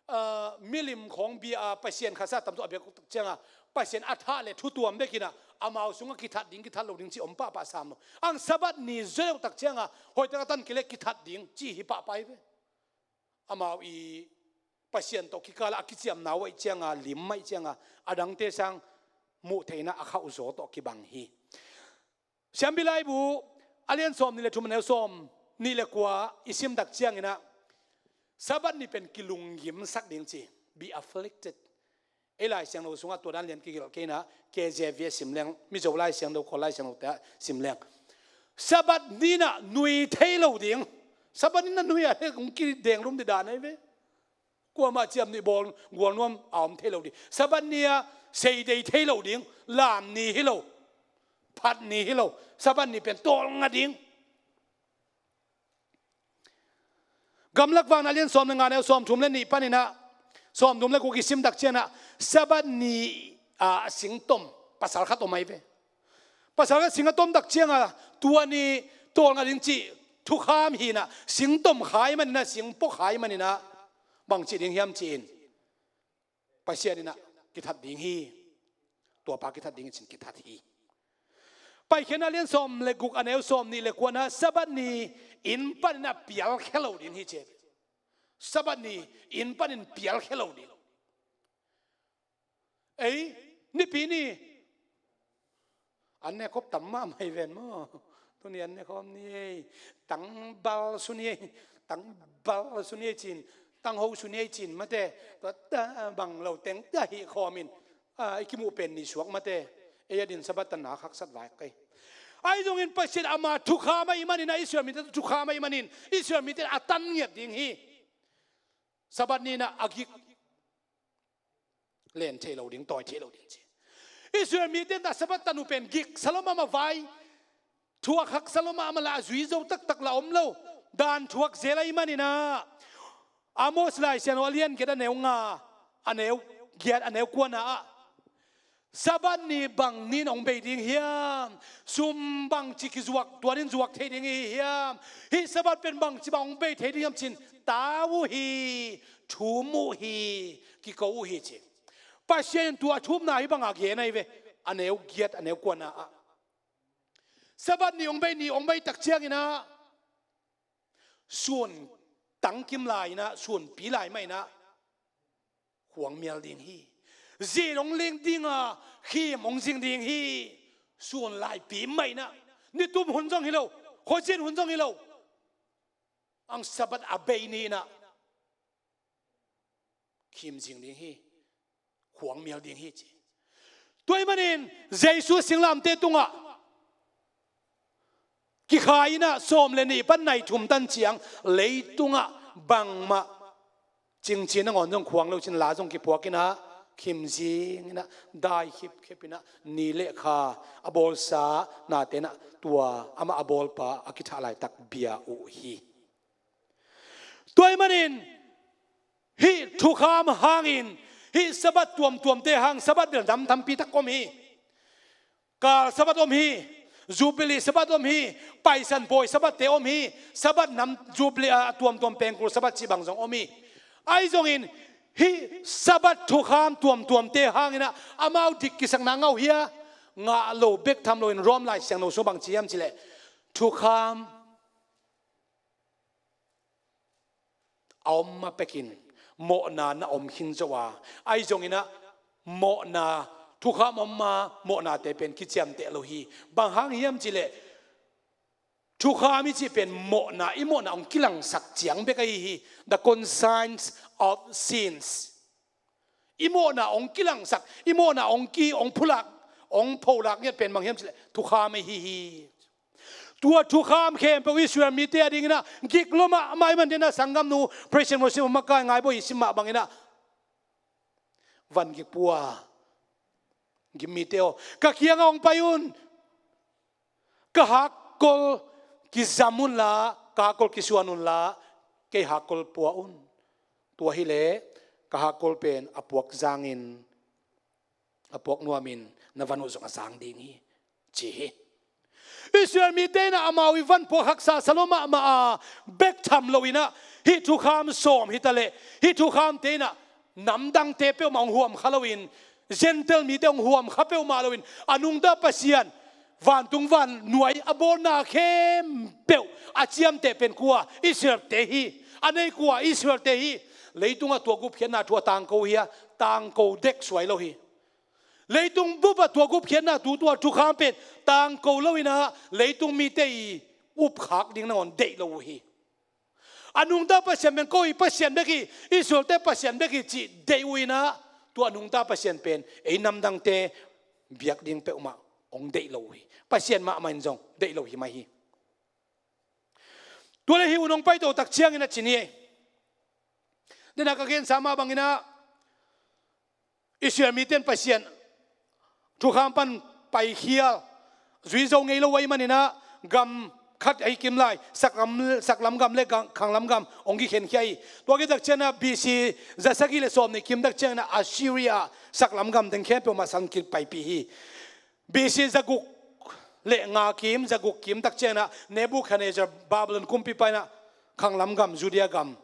ah, milim khawng bia a Pasian khatsa tam tawh a biak tak cianga Pasian a thah le thu tuam bekinah amau sungah kithat ding, kithat lo ding ci om pahpah sam lo. Ang Sabbath ni zedeuh tak cianga hoihtak a tan kile kithat ding ci hi pahpah hi ve. Amau i Pasian tawh kikala a kiciamna uh aih cianga, lim aih cianga, a dangte sang muh theihna a khauhzaw tawh kibang hi. Siampi laibu a lian sawm nih le thum, a neu sawm nih le kua i sim tak cianginah Sabbath ni pen kilunggimsak ding ci. Be afflicted. Ei Lai Siangtho sungah tua dan lian kigelh kei inah K J V a sim leng, Mizo Lai Siangtho, Kawl Lai Siangtho te ah sim leng. Sabbath ni inah nui thei lo ding. Sabbath ni inah nui a le kong kideng lum dih dan ahi ve. Kuamah ciam nih bawl gualnuam a om thei lo ding. Sabbath ni ah seidei thei lo ding. Lam ni hi lo. Phat ni hi lo. Sabbath ni pen tawlnga ding. Gamlak Vakna lian sawm le nga, neu sawmthum le nih paninah sawmthum le guk i sim tak cianah Sabbath ni a singtom pasal khat om ahi ve. Pasal khat sing a tom tak cianga tua ni tawlnga ding cih thukham hinah singtom khai maninah, singpok khai maninah bang cih ding hiam ci-in Pasian inah kithat ding hi. Tuapa kithat ding cin kithat hi. Paikhiatna lian sawm le guk, a neu sawm nih le kuana Sabbath ni inn paninah pialkhia lo ding hi ci. Sabbath ni inn panin pialkhia lo ding. Ei, nipi ni an ne khop tam mahmah hi ven maw? Tuni an ne khawm ni ei. Tangbal su ni ei. Tangbal su ni ei cin. Tangho su ni ei cin mate. Tua ta bang lo teng ta hi khawmin. A, i kimuh pen ni suak mate. Ei a din Sabbath ta nak haksat vai kei. Ahi zongin Pasian ama thukham ahi maninah, Israel mite thukham ahi manin Israel mite a tan ngiat ding hi. Sabbath ni inah a gik len thei lo ding, tawi thei lo ding ci. Israel mite ta Sabbath tan uh pen gik salom ama vai. Thuak hak salom ama la a zui zo taktak la om lo. Dan thuak zel ahi maninah Amos Lai Siangtho a lian giat, a neu nga, a neu giat, a neu kuana ah Sabbath ni bang nin hong bei ding hiam? Sum bangci kizuak tuanin zuak thei ding i hi hiam? Hih Sabbath pen bangci bang hong bei thei ding hiam cin tau uh hi, thum uh hi, kiko uh hi ci. Pasian in tua thumna hi banga gen ahi ve. A neu giat, a neu kuana ah Sabbath ni hong bei, ni hong bei tak cianginah sun tangkim lai inah, sun pi lai mah inah khuang mial ding hi. Zin hong ling dinga khim hong zing ding hi. Sun laipi mah inah, nitum hun zong hi lo, khuazin hun zong hi lo. Ang Sabbath a bei ni inah khim zing ding hi. Khuang mial ding hi ci. Tua ahih manin Jesu singlamte tungah kikhai inah sawm le nih pan nai thum tan ciang leitungah bangmah cingci nangawn zong khuang lo cin la zong kipuak inah khim zing inah dai khipkhip inah ni le kha a bawlsa nate inah tua amah a bawlpa a kithah laitak bia uh hi. Tua ahih manin hih thukham hangin hih Sabbath tuamtuamte hang Sabbath bel nam tampi tak om hi. Kal Sabbath om hi. Jubilee Sabbath om hi. Paisan pawi Sabbathte om hi. Sabbath nam Jubilee a tuamtuam pengkul Sabbath cih bang zong om hi. Ahi zongin hih Sabbath thukham tuamtuamte hanginah amau dik kisakna ngah uh hia? Ngah lo bek tham loin Rom Lai Siangtho sung bang ci hiam cileh thukham a om ma pekin mawhna na om khin zo a, ahi zonginah mawhna, thukham om ma mawhnate pen kiciamteh lo hi. Bang hang hiam cileh thukham i cih pen mawhna, i mawhna hong kilangsak ciang bek ahi hi. The conscience of sins. I mawhna hong kilangsak, i mawhna hong ki, hong phulak, hong pholak ngiat pen bang hiam cileh thukham ahi hi. Tua thukham khempeuh Israel mite a dinginah gik lua mahmah i man dinah sanggamnu Praise and Worship hong makai ngai bo i sim mah banginah van gik pua. Gim mite aw, ka kiangah hong pai un. Ka hakkol kizam unla, ka hakkol kisuan unla, kei hakkol pua un. Tua hileh ka hakkol pen a puak zangin, a puak nuamin na van uh zong a zang ding hi, ci hi. Israel mite in ah amau i van puak haksa sa lua mahmah a, bek tham lo in ah hih thukham sawm hi ta leh, hih thukhamte in ah namdangte peuhmah hong huam kha loin, Gentile mite hong huam kha peuhmah loin, a nungta Pasian, vantung vannuai a bawlna khempeuh a ciamteh pen kua? Israelte hi. A nei kua? Israelte hi. Leitungah tua gupkhiatna thu a tangko hi a, tangko dek suai lo hi. Leitung bupah tua gupkhiatna thu, tua thukham pen tangko lo in ah leitung mite i upkhak ding nangawn deih lo uh hi. A nungta Pasian pen ko i Pasian bek hi, Israelte Pasian bek hi cih deih uh in ah, tua a nungta Pasian pen ei namdangte biak ding peuhmah hong deih lo uh hi. Pasian mahmah in zong deih lo hi mai hi. Tua leh hih hun hong paito tak ciangin a ci ni ei. Dena ka gensa mah bangin ah Israel mite in Pasian thukham pan paikhial zui zo ngei lo ahih manin ah gam khat ahi kim lai, saklam, saklam gam le gam, khanglam gam hong kikhenkhia hi. Tua khit tak ciangin ah B C za sagih le sawm nih kim tak ciangin ah Assyria saklam gam teng khempeuh mah sal kipaipih hi. B C za guk le nga kim, za guk kim tak ciangin ah Nebuchadnezzar Babylon kumpipa in ah khanglam gam, Judea gam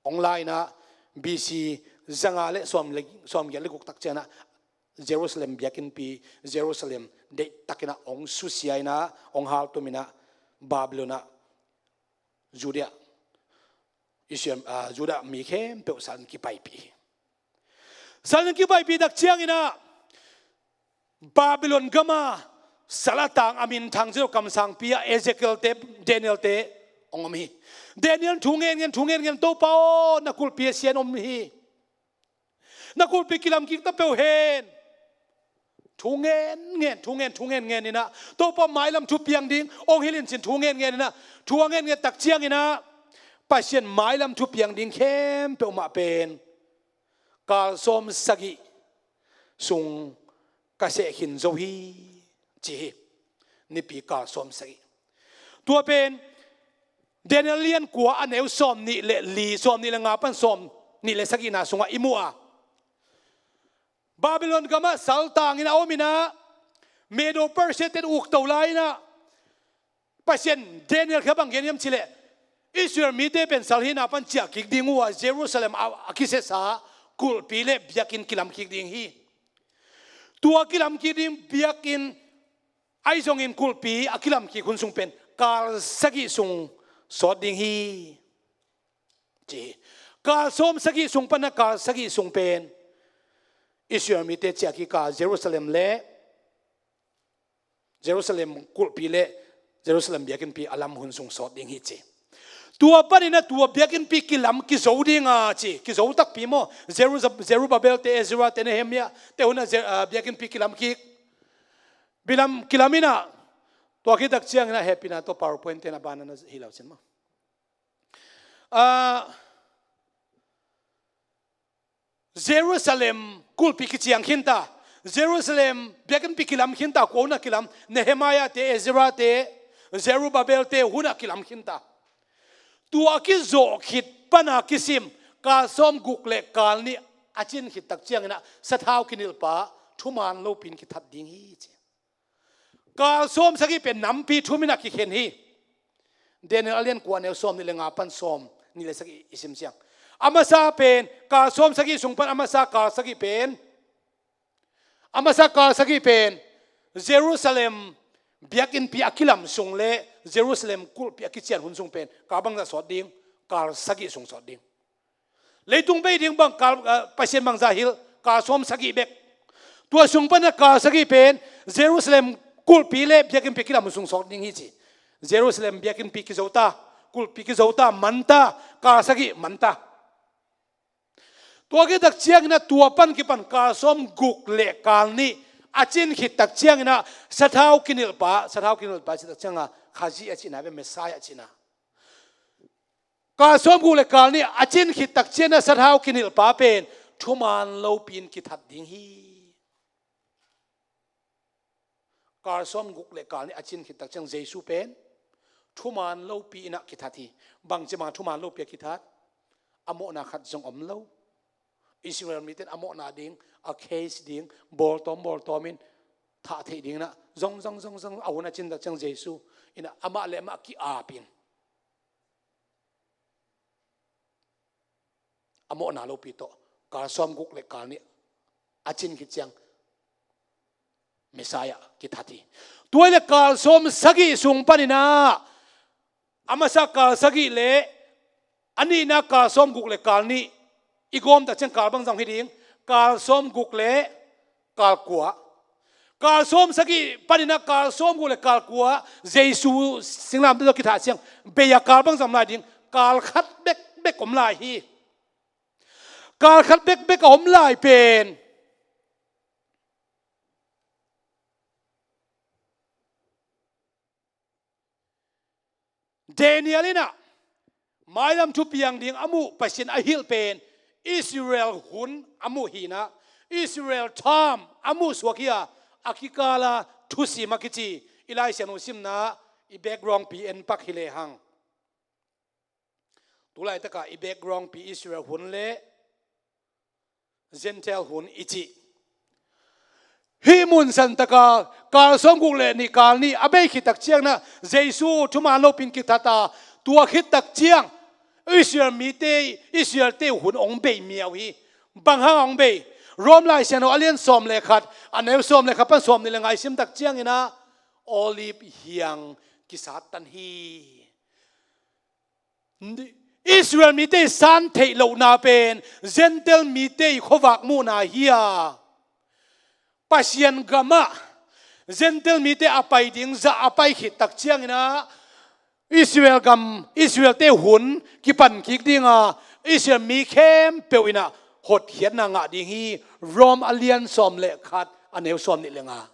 hong la in ah B C za nga le sawm le, sawm giat le guk tak ciangin ah Jerusalem biakinnpi, Jerusalem deihtakin ah hong susia in ah, hong haltum in ah Babylon ah Judea, Israel, ah, Judah mi khempeuh sal kipaipih hi. Sal kipaipih tak ciangin ah Babylon gam ah sal a tang a minthang zia kamsangpi ah Ezekiel te, Daniel te hong om hi. Daniel thu ngen ngen, thu ngen ngen, Topa aw, na kulhpi a sia in om hi. Na kulhpi kilam kik ta peuh hen. Thu ngen ngen, thu ngen, thu ngen ngen in ah Topa mailam thu piang ding hong hilh in cin thu ngen ngen in ah, thu a ngen ngen tak ciangin ah Pasian mailam thu piang ding khempeuh mah pen kal sawm sagih sung ka seh khin zo hi, ci hi. Nipi kal sawm sagih. Tua pen Daniel lian kua a neu sawm nih le li, sawm nih le nga pan sawm nih le sagihna sungah i mu a, Babylon gam ah sal tangin a om in ah, Medo Persia ten ukto lai in ah, Pasian Daniel khia bang gen hiam cih leh, Israel mite pen sal hihna pan ciah kik ding uh a, Jerusalem a, a kisiasa kulhpi le biakinn kilam kik ding hi. Tua kilam kik ding biakinn ahi zongin kulhpi a kilam kik hun sung pen kal sagih sung sawt ding hi, ci hi. Kal sawm sagih sung pan a kal sagih sung pen Israel mite ciah kik a, Jerusalem le Jerusalem kulhpi le Jerusalem biakinnpi a lam hun sung sawt ding hi, ci. Tua panin a tua biakinnpi kilam kizo ding a, ci. Kizo takpi maw? Zeru-, Zerubbabel te, Ezra te, Nehemiah te hun a Ze-, ah, biakinnpi kilam kik. Bilam kilam in ah, tua khit tak ciangin ah hehpihna tawh PowerPoint te na ban na hi lo cin maw? Ah, Jerusalem kulhpi kiciang khinta, Jerusalem biakinnpi kilam khinta, kua hun a kilam? Nehemiah te, Ezra te, Zerubbabel te hun a kilam khinta. Tua a kizawh khit pan a kisim kal sawm guk le kal nih a cin khit tak ciangin ah sathau kinilhpa thuman lopi in kithat ding hi, ci. Kal sawm sagih pen nampi thum in a kikhen hi. Daniel a lian kua neu sawm nih le nga pan sawm nih le sagih i sim ciang, a masa pen, kal sawm sagih sung pan a masa kal sagih pen, a masa kal sagih pen Jerusalem biakinnpi a kilam sung le Jerusalem kulhpi a kician hun sung pen kal bangzah sawt ding? Kal sagih sung sawt ding. Leitung bei ding bang kal, ah, Pasian bangzah hilh? Kal sawm sagih bek. Tua sung pan a kal sagih pen Jerusalem kulhpi le biakinnpi kilam sung sawt ding hi, ci. Jerusalem biakinnpi kizo ta, kulhpi kizo ta, man ta, kal sagih man ta. Tua khit tak ciangin ah tua pan kipan kal sawm guk le kal nih a cin khit tak ciangin ah sathau kinilhpa, sathau kinilhpa cih tak ciangin ah Khazih a cihna ve, Messiah a cihna. Kal sawm guk le kal nih a cin khit tak ciangin ah sathau kinilhpa pen thuman lopi in kithat ding hi. Kal sawm guk le kal nih a cin khit tak ciang Jesu pen thuman lopi in ah kithat hi. Bangci bang a thuman lopi a kithat? A mawhna khat zong om lo. Israel mite in a mawhna ding, a case ding, bawltawm bawltawm in thah theih ding in ah zong zong zong zong a hun a cin tak ciang Jesu in ah amah le amah ki-ap in a mawhna lopi tawh kal sawm guk le kal nih a cin khit ciang Messiah kithat hi. Tua hi le kal sawm sagih sung panin ah a masa kal sagih le a nihna kal sawm guk le kal nih i gawm tak ciang kal bang zong hi ding, kal sawm guk le kal kua. Kal sawm sagih panin ah kal sawm guk le kal kua Jesu singlamteh tawh kithah ciang bei-a kal bang zong om lai ding, kal khat bekbek om lai hi. Kal khat bekbek a om lai pen Daniel in ah mailam thupiang ding a muh, Pasian a hilh pen Israel hun a muh hi in ah, Israel tham a muhsuak hi a, a kikal a thusim a kici i Lai Siangtho simna i background pi en pak hi lehang. Tulaitak a i background pi Israel hun le Gentile hun i cih. Hih mun santaka kal sawm guk le nih kal nih a bei khit tak ciang in ah Jesu thuman lopin kithat a, tua khit tak ciang Israel mite, Israelte hun hong bei miau hi. Bang hang hong bei? Rom Lai Siangtho a lian sawm le khat, a neu sawm le khat pan sawm nih le nga i sim tak ciangin ah Olive hiang kisattan hi. Israel mite san theih lohna pen Gentile mite khuavak muhna hi a, Pasian gamah Gentile mite a pai ding zah a pai khit tak ciangin ah Israel gam, Israelte hun kipan kik ding a, Israel mi khempeuh in ah hotkhiatna ngah ding hi. Rom a lian sawm le khat, a neu sawm nih le nga.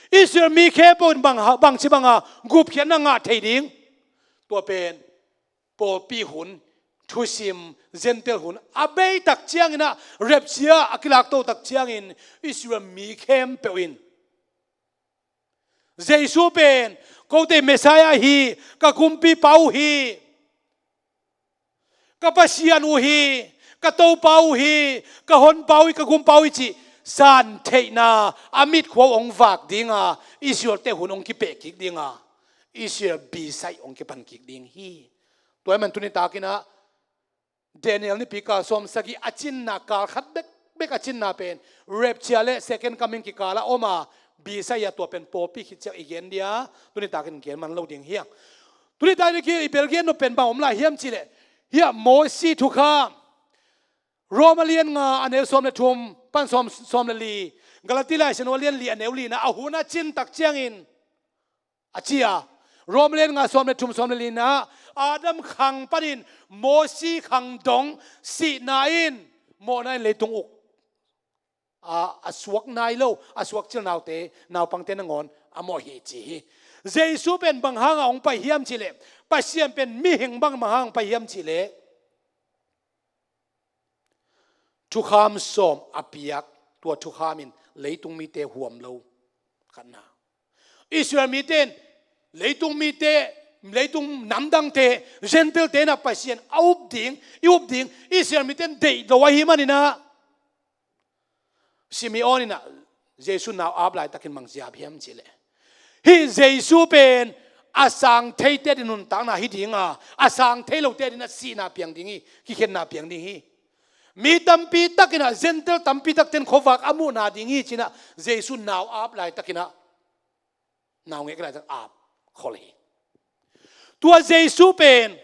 Israel mi khempeuh in bang, bangci banga gupkhiatna ngah thei ding? Tua pen pawlpi hun, thusim, Gentile hun a bei tak ciangin ah, rapture a kilakto tak ciangin Israel mi khempeuh in Jesu pen kote Messiah hi, ka kumpipa uh hi, ka Pasian uh hi, ka Topa uh hi, ka honpa uh hi, ka gumpa uh hi cih san theihna a mitkhua uh hong vak ding a, Israelte hun hong kipeh kik ding a, Israel bisaih hong kipan kik ding hi. Tua ahih man tuni takin ah Daniel nipi kal sawm sagih a cinna, kal khat bekbek a cinna pen rapture le second coming kikal a om a, bisaih a, tua pen pawlpi khit ciang i gen dia, tuni takin gen man lo ding hi hang. Tuni takin i bel gen nop pen bang om lai hiam cih leh, hiah Mosi thukham, Rom a lian nga a neu sawm le thum pan sawm, sawm le li, Galati Lai Siangtho a lian li a neu li na, a hun a cin tak ciangin a ci a, Rom a lian nga sawm le thum, sawm le li na, Adam khang panin Mosi khang dong sihna in, mawhna in leitung uk a, a suak nai lo, a suak cil naute, naupangte nangawn a mawh hi ci hi. Jesu pen bang hanga hong pai hiam cih leh, Pasian pen mihing bang, bang hanga hong pai hiam cih leh, thukham sawm a piak, tua thukham in leitung mite huam lo. Khatna, Israel mite in leitung mite, leitung namdangte, Gentile-te in ah Pasian a up ding, i up ding, Israel mite in deih lo ahih manin ah, Simeon in ah Jesu nau ap laitakin bang ci ap hiam cih leh, hih Jesu pen a sang theite ading nuntakna hi ding a, a sang thei lote ading ah sihna piang ding hi, kikhenna piang ding hi. Mi tampi takin ah, Gentile tampi takte in khuavak a muhna ding hi ci-in ah Jesu nau ap laitakin ah, naungek laitak ap khol hi. Tua Jesu pen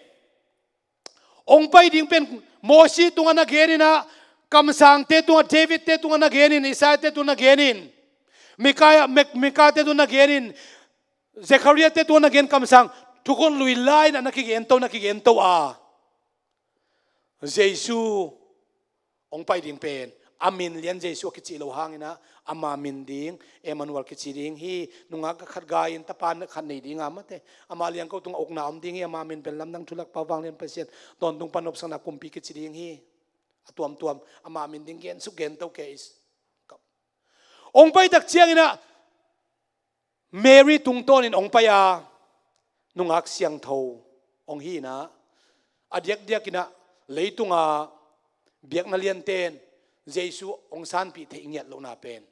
hong pai ding pen Mosi tungah na gen in ah, kamsangte tungah, David-te tungah na gen in, Isaiah-te tungah na gen in, Micaiah, Mik-, Micah-te tungah na gen in, Zechariah-te tungah na gen, kamsang thukhun lui lai in ah na kigento, na kigento a, Jesu hong pai ding pen a min lian Jesu a kici lo hangin ah, ama min ding Emmanuel kici ding hi. Nungak khat gai in tapa khat nei ding a, mate, ama liangko tungah ukna om ding hi. Ama min pen Lamdang, Thulakpa, Vanglian Pasian, Tawntung Pan, Nopsakna Kumpi kici ding hi. A tuamtuam ama min ding gen suk, gento kei. Hong pai tak ciangin ah Mary tungtawnin hong pai a, nungak siangtho hong hi in ah, a diakdiakin ah leitung a biakna liante in Jesu hong sanpih theih ngiat lohna pen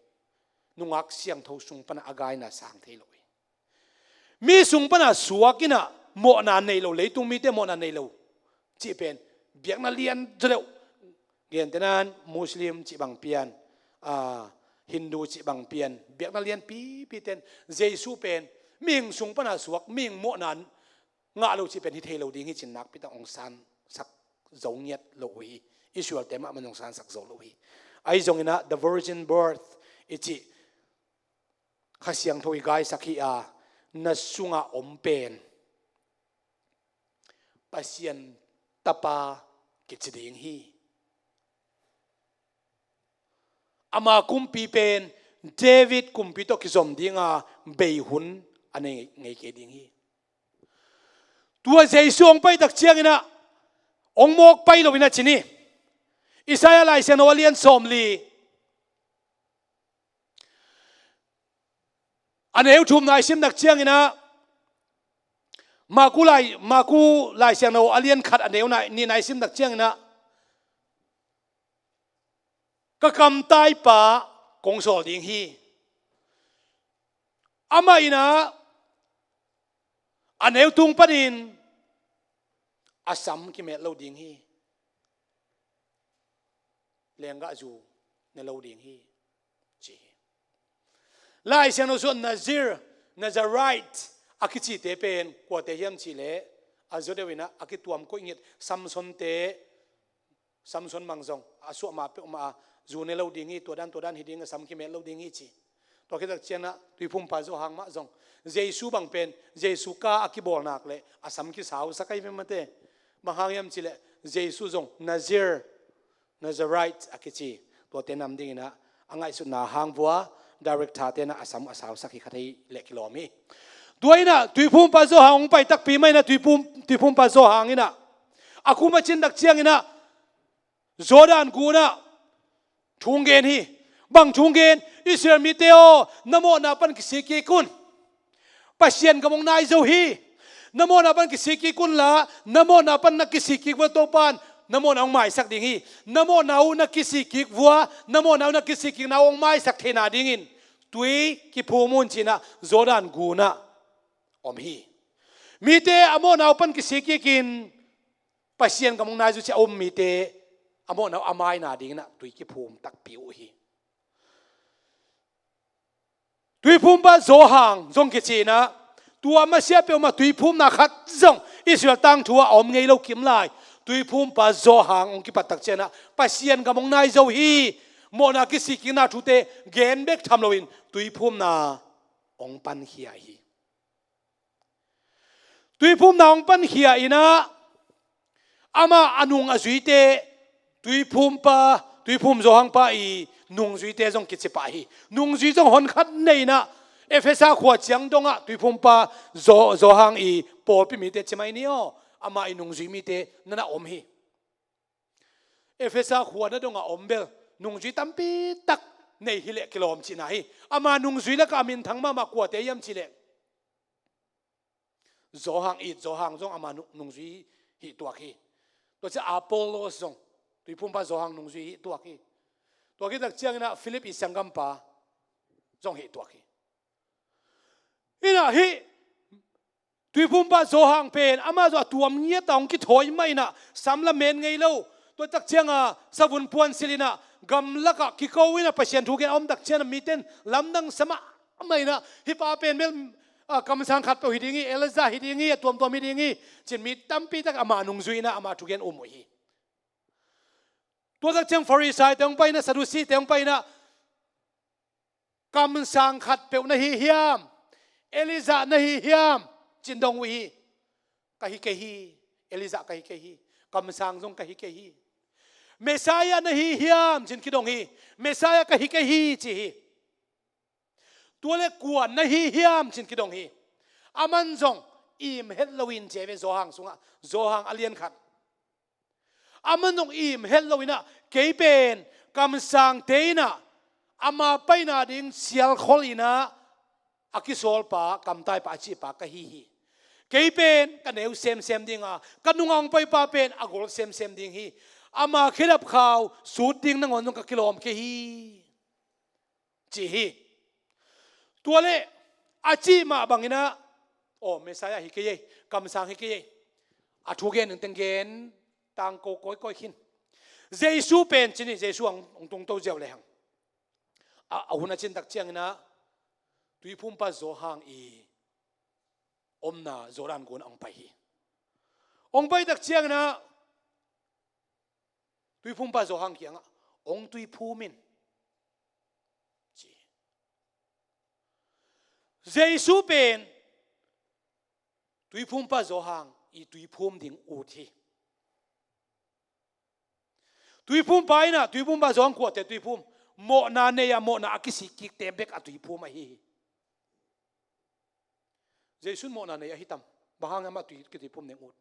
nungak siangtho sung pana a gaina sang thei lo hi. Mi sung pana suak inah mawhna nei lo, leitung mite mawhna nei lo cih pen biakna lian zaw deuh. Gentehnan Muslim cih bang pian, a, Hindu cih bang pian, biakna lian pipi ten Jesu pen mihing sung pana suak, mihing mawhna ngah lo cih pen hi thei lo ding hi cin nakpi tak hong sansak zo ngiat lo uh hi. Israel-te mahmah hong sansak zo lo uh hi. Ahi zonginah the virgin birth i cih Kha Siangtho i gaisak hi a, na sunga om pen Pasian tapa kici ding hi. Ama kumpi pen David kumpi tawh kizom dinga bei hun a nei ngei kei ding hi. Tua Jesu hong pai tak cianginah hong mawk pai loinah cin hi. Isaiah Laisiangtho a lian sawmli, a neu thumna i sim tak cianginah, Maku lai, Maku Laisiangtho a lian khat a neu na, nihna i sim tak cianginah, ka kamtaipa kong sawl ding hi. Amah inah a neu tung panin a sam kimet lo ding hi. Lenggahzu ne lo ding hi, ci hi. Laisiangtho sungah Nazir, Nazarite a kicite pen kuate hiam cihleh, a zaw deuh inah a kituam koih ngiat Samson-te, Samson bang zong a suahmah peuhmah a zu ne lo ding hi, tua dan tua dan hi ding, a sam kimet lo ding hi ci. Tua khit tak cianginah Tuiphumpa Johan mah zong Jesu bang pen Jesu ka a kibawl nak leh a sam kisausak ahi ve mate. Bang hang hiam cihleh Jesu zong Nazir, Nazarite a kici, tuate nam dinginah a ngaihsutna hang vua, director-te inah a sam a sausak hi kha thei leh kilawm hi. Tua inah Tuiphumpa Johan hong pai takpi mah inah Tuiphum, Tuiphumpa Johan inah a kum a cin tak cianginah Jordan gunah thu hong gen hi. Bang thu hong gen? Israel mite aw, na mawhna pan kisik kik un. Pasian gam hong nai zo hi. Na mawhna pan kisik kik unla, na mawhna pan na kisik kik vua Topa'n na mawhna hong maisak ding hi. Na mawhna uh na kisik kik vua, na mawhna uh na kisik kikna uh hong maisak theihna dingin tui kiphum un cinah Jordan gunah om hi. Mite a mawhna uh pan kisik kikin Pasian gam hong nai zo ci a um mite a mawhna uh a maina dinginah tui kiphum takpi uh hi. Tuiphumpa Johan zong kici inah, tua masiah peuhmah tuiphumna khat zong Israel tangthu ah a om ngei lo kim lai. Tuiphumpa Johan hong kipat tak cianginah Pasian gam hong nai zo hi. Mawhna kisik kikna thute gen bek tham loin tuiphumna hong pankhia hi. Tuiphumna hong pankhia inah amah a nung a zuite, Tuiphumpa, Tuiphum Johan pa i nungzuite zong kici pah hi. Nungzui zong honkhat nei inah Efesa khua ciang dongah Tuiphumpa Jo-, Johan i pawlpi mite ci mai ni aw. Amah i nungzui mite na na om hi. Efesa khua na dongah om bel nungzui tampi tak nei hileh kilawm cihna hi. Ama nungzui lakah a minthang mahmah kuate hiam cihleh, Johan, it Johan zong ama nu-, nungzui hih tuak hi. Tua ciah Apollos zong, Tuiphumpa Johan nungzui hih tuak hi. Tua khit tak cianginah Philip i sanggampa zong hih tuak hi. Inah hih Tuiphumpa Johan pen amah zong a tuam ngiat a hong kithawi mah inah sam la men ngei lo. Tua tak cianga savun puan silh inah gamlakah kiko inah Pasian thu gen a om tak cianginah miten lamdang sa mahmah inah, hih pa pen bel, a, kamsang khat peuh hi ding hi, Elijah hi ding hi, a tuamtuam hi ding hi, cin mi tampi tak amah nungzui inah amah thugen um uh hi. Tua tak ciang Farisai-te hong pai inah, Saddusi-te hong pai inah, kamsang khat peuh na hi hiam? Elijah na hi hiam? Cin dong uh hi. Ka hi kei hi. Elijah ka hi kei hi. Kamsang zong ka hi kei hi. Messiah na hi hiam? Cin kidong hi. Messiah ka hi kei hi, ci hi. Tua le kua na hi hiam? Cin kidong hi. Aman zong im het loin ci ve Johan sungah. Johan a lian khat. Aman zong im het loinah, kei pen kamsangte inah ama paina ding sialkhol inah a kisawlpa, kamtaipa a cihpa ka hi hi. Kei pen ka neu semsem dinga, ka nungah hong paipa pen a gol semsem ding hi. ama khedap khau sut ding nangawn zong ka kilawm kei hi, ci hi. Tua leh a cih mah bangin ah, aw, Messiah hi kei ei, kamsang hi kei ei, a thu gen ding teng gen tangko kawikawi khin. Jesu pen ci ni, Jesu hong, hong tungto ziau lehang, a, a hun a cin tak ciangin ah Tuiphumpa Johan i omna Jordan gun ah hong pai hi. Hong pai tak ciangin ah Tuiphumpa Johan kiangah, "Hong tuiphum in," ci. Jesu pen Tuiphumpa Johan i tuiphum ding ut hi. Tuiphumpa in ah Tuiphumpa Johan kuahte tuiphum, mawhna nei-a mawhna a kisik kikte bek a tuiphum ahi hi. Jesu in mawhna nei ahi tam? Bang hang amah tui, kituiphum ding ut?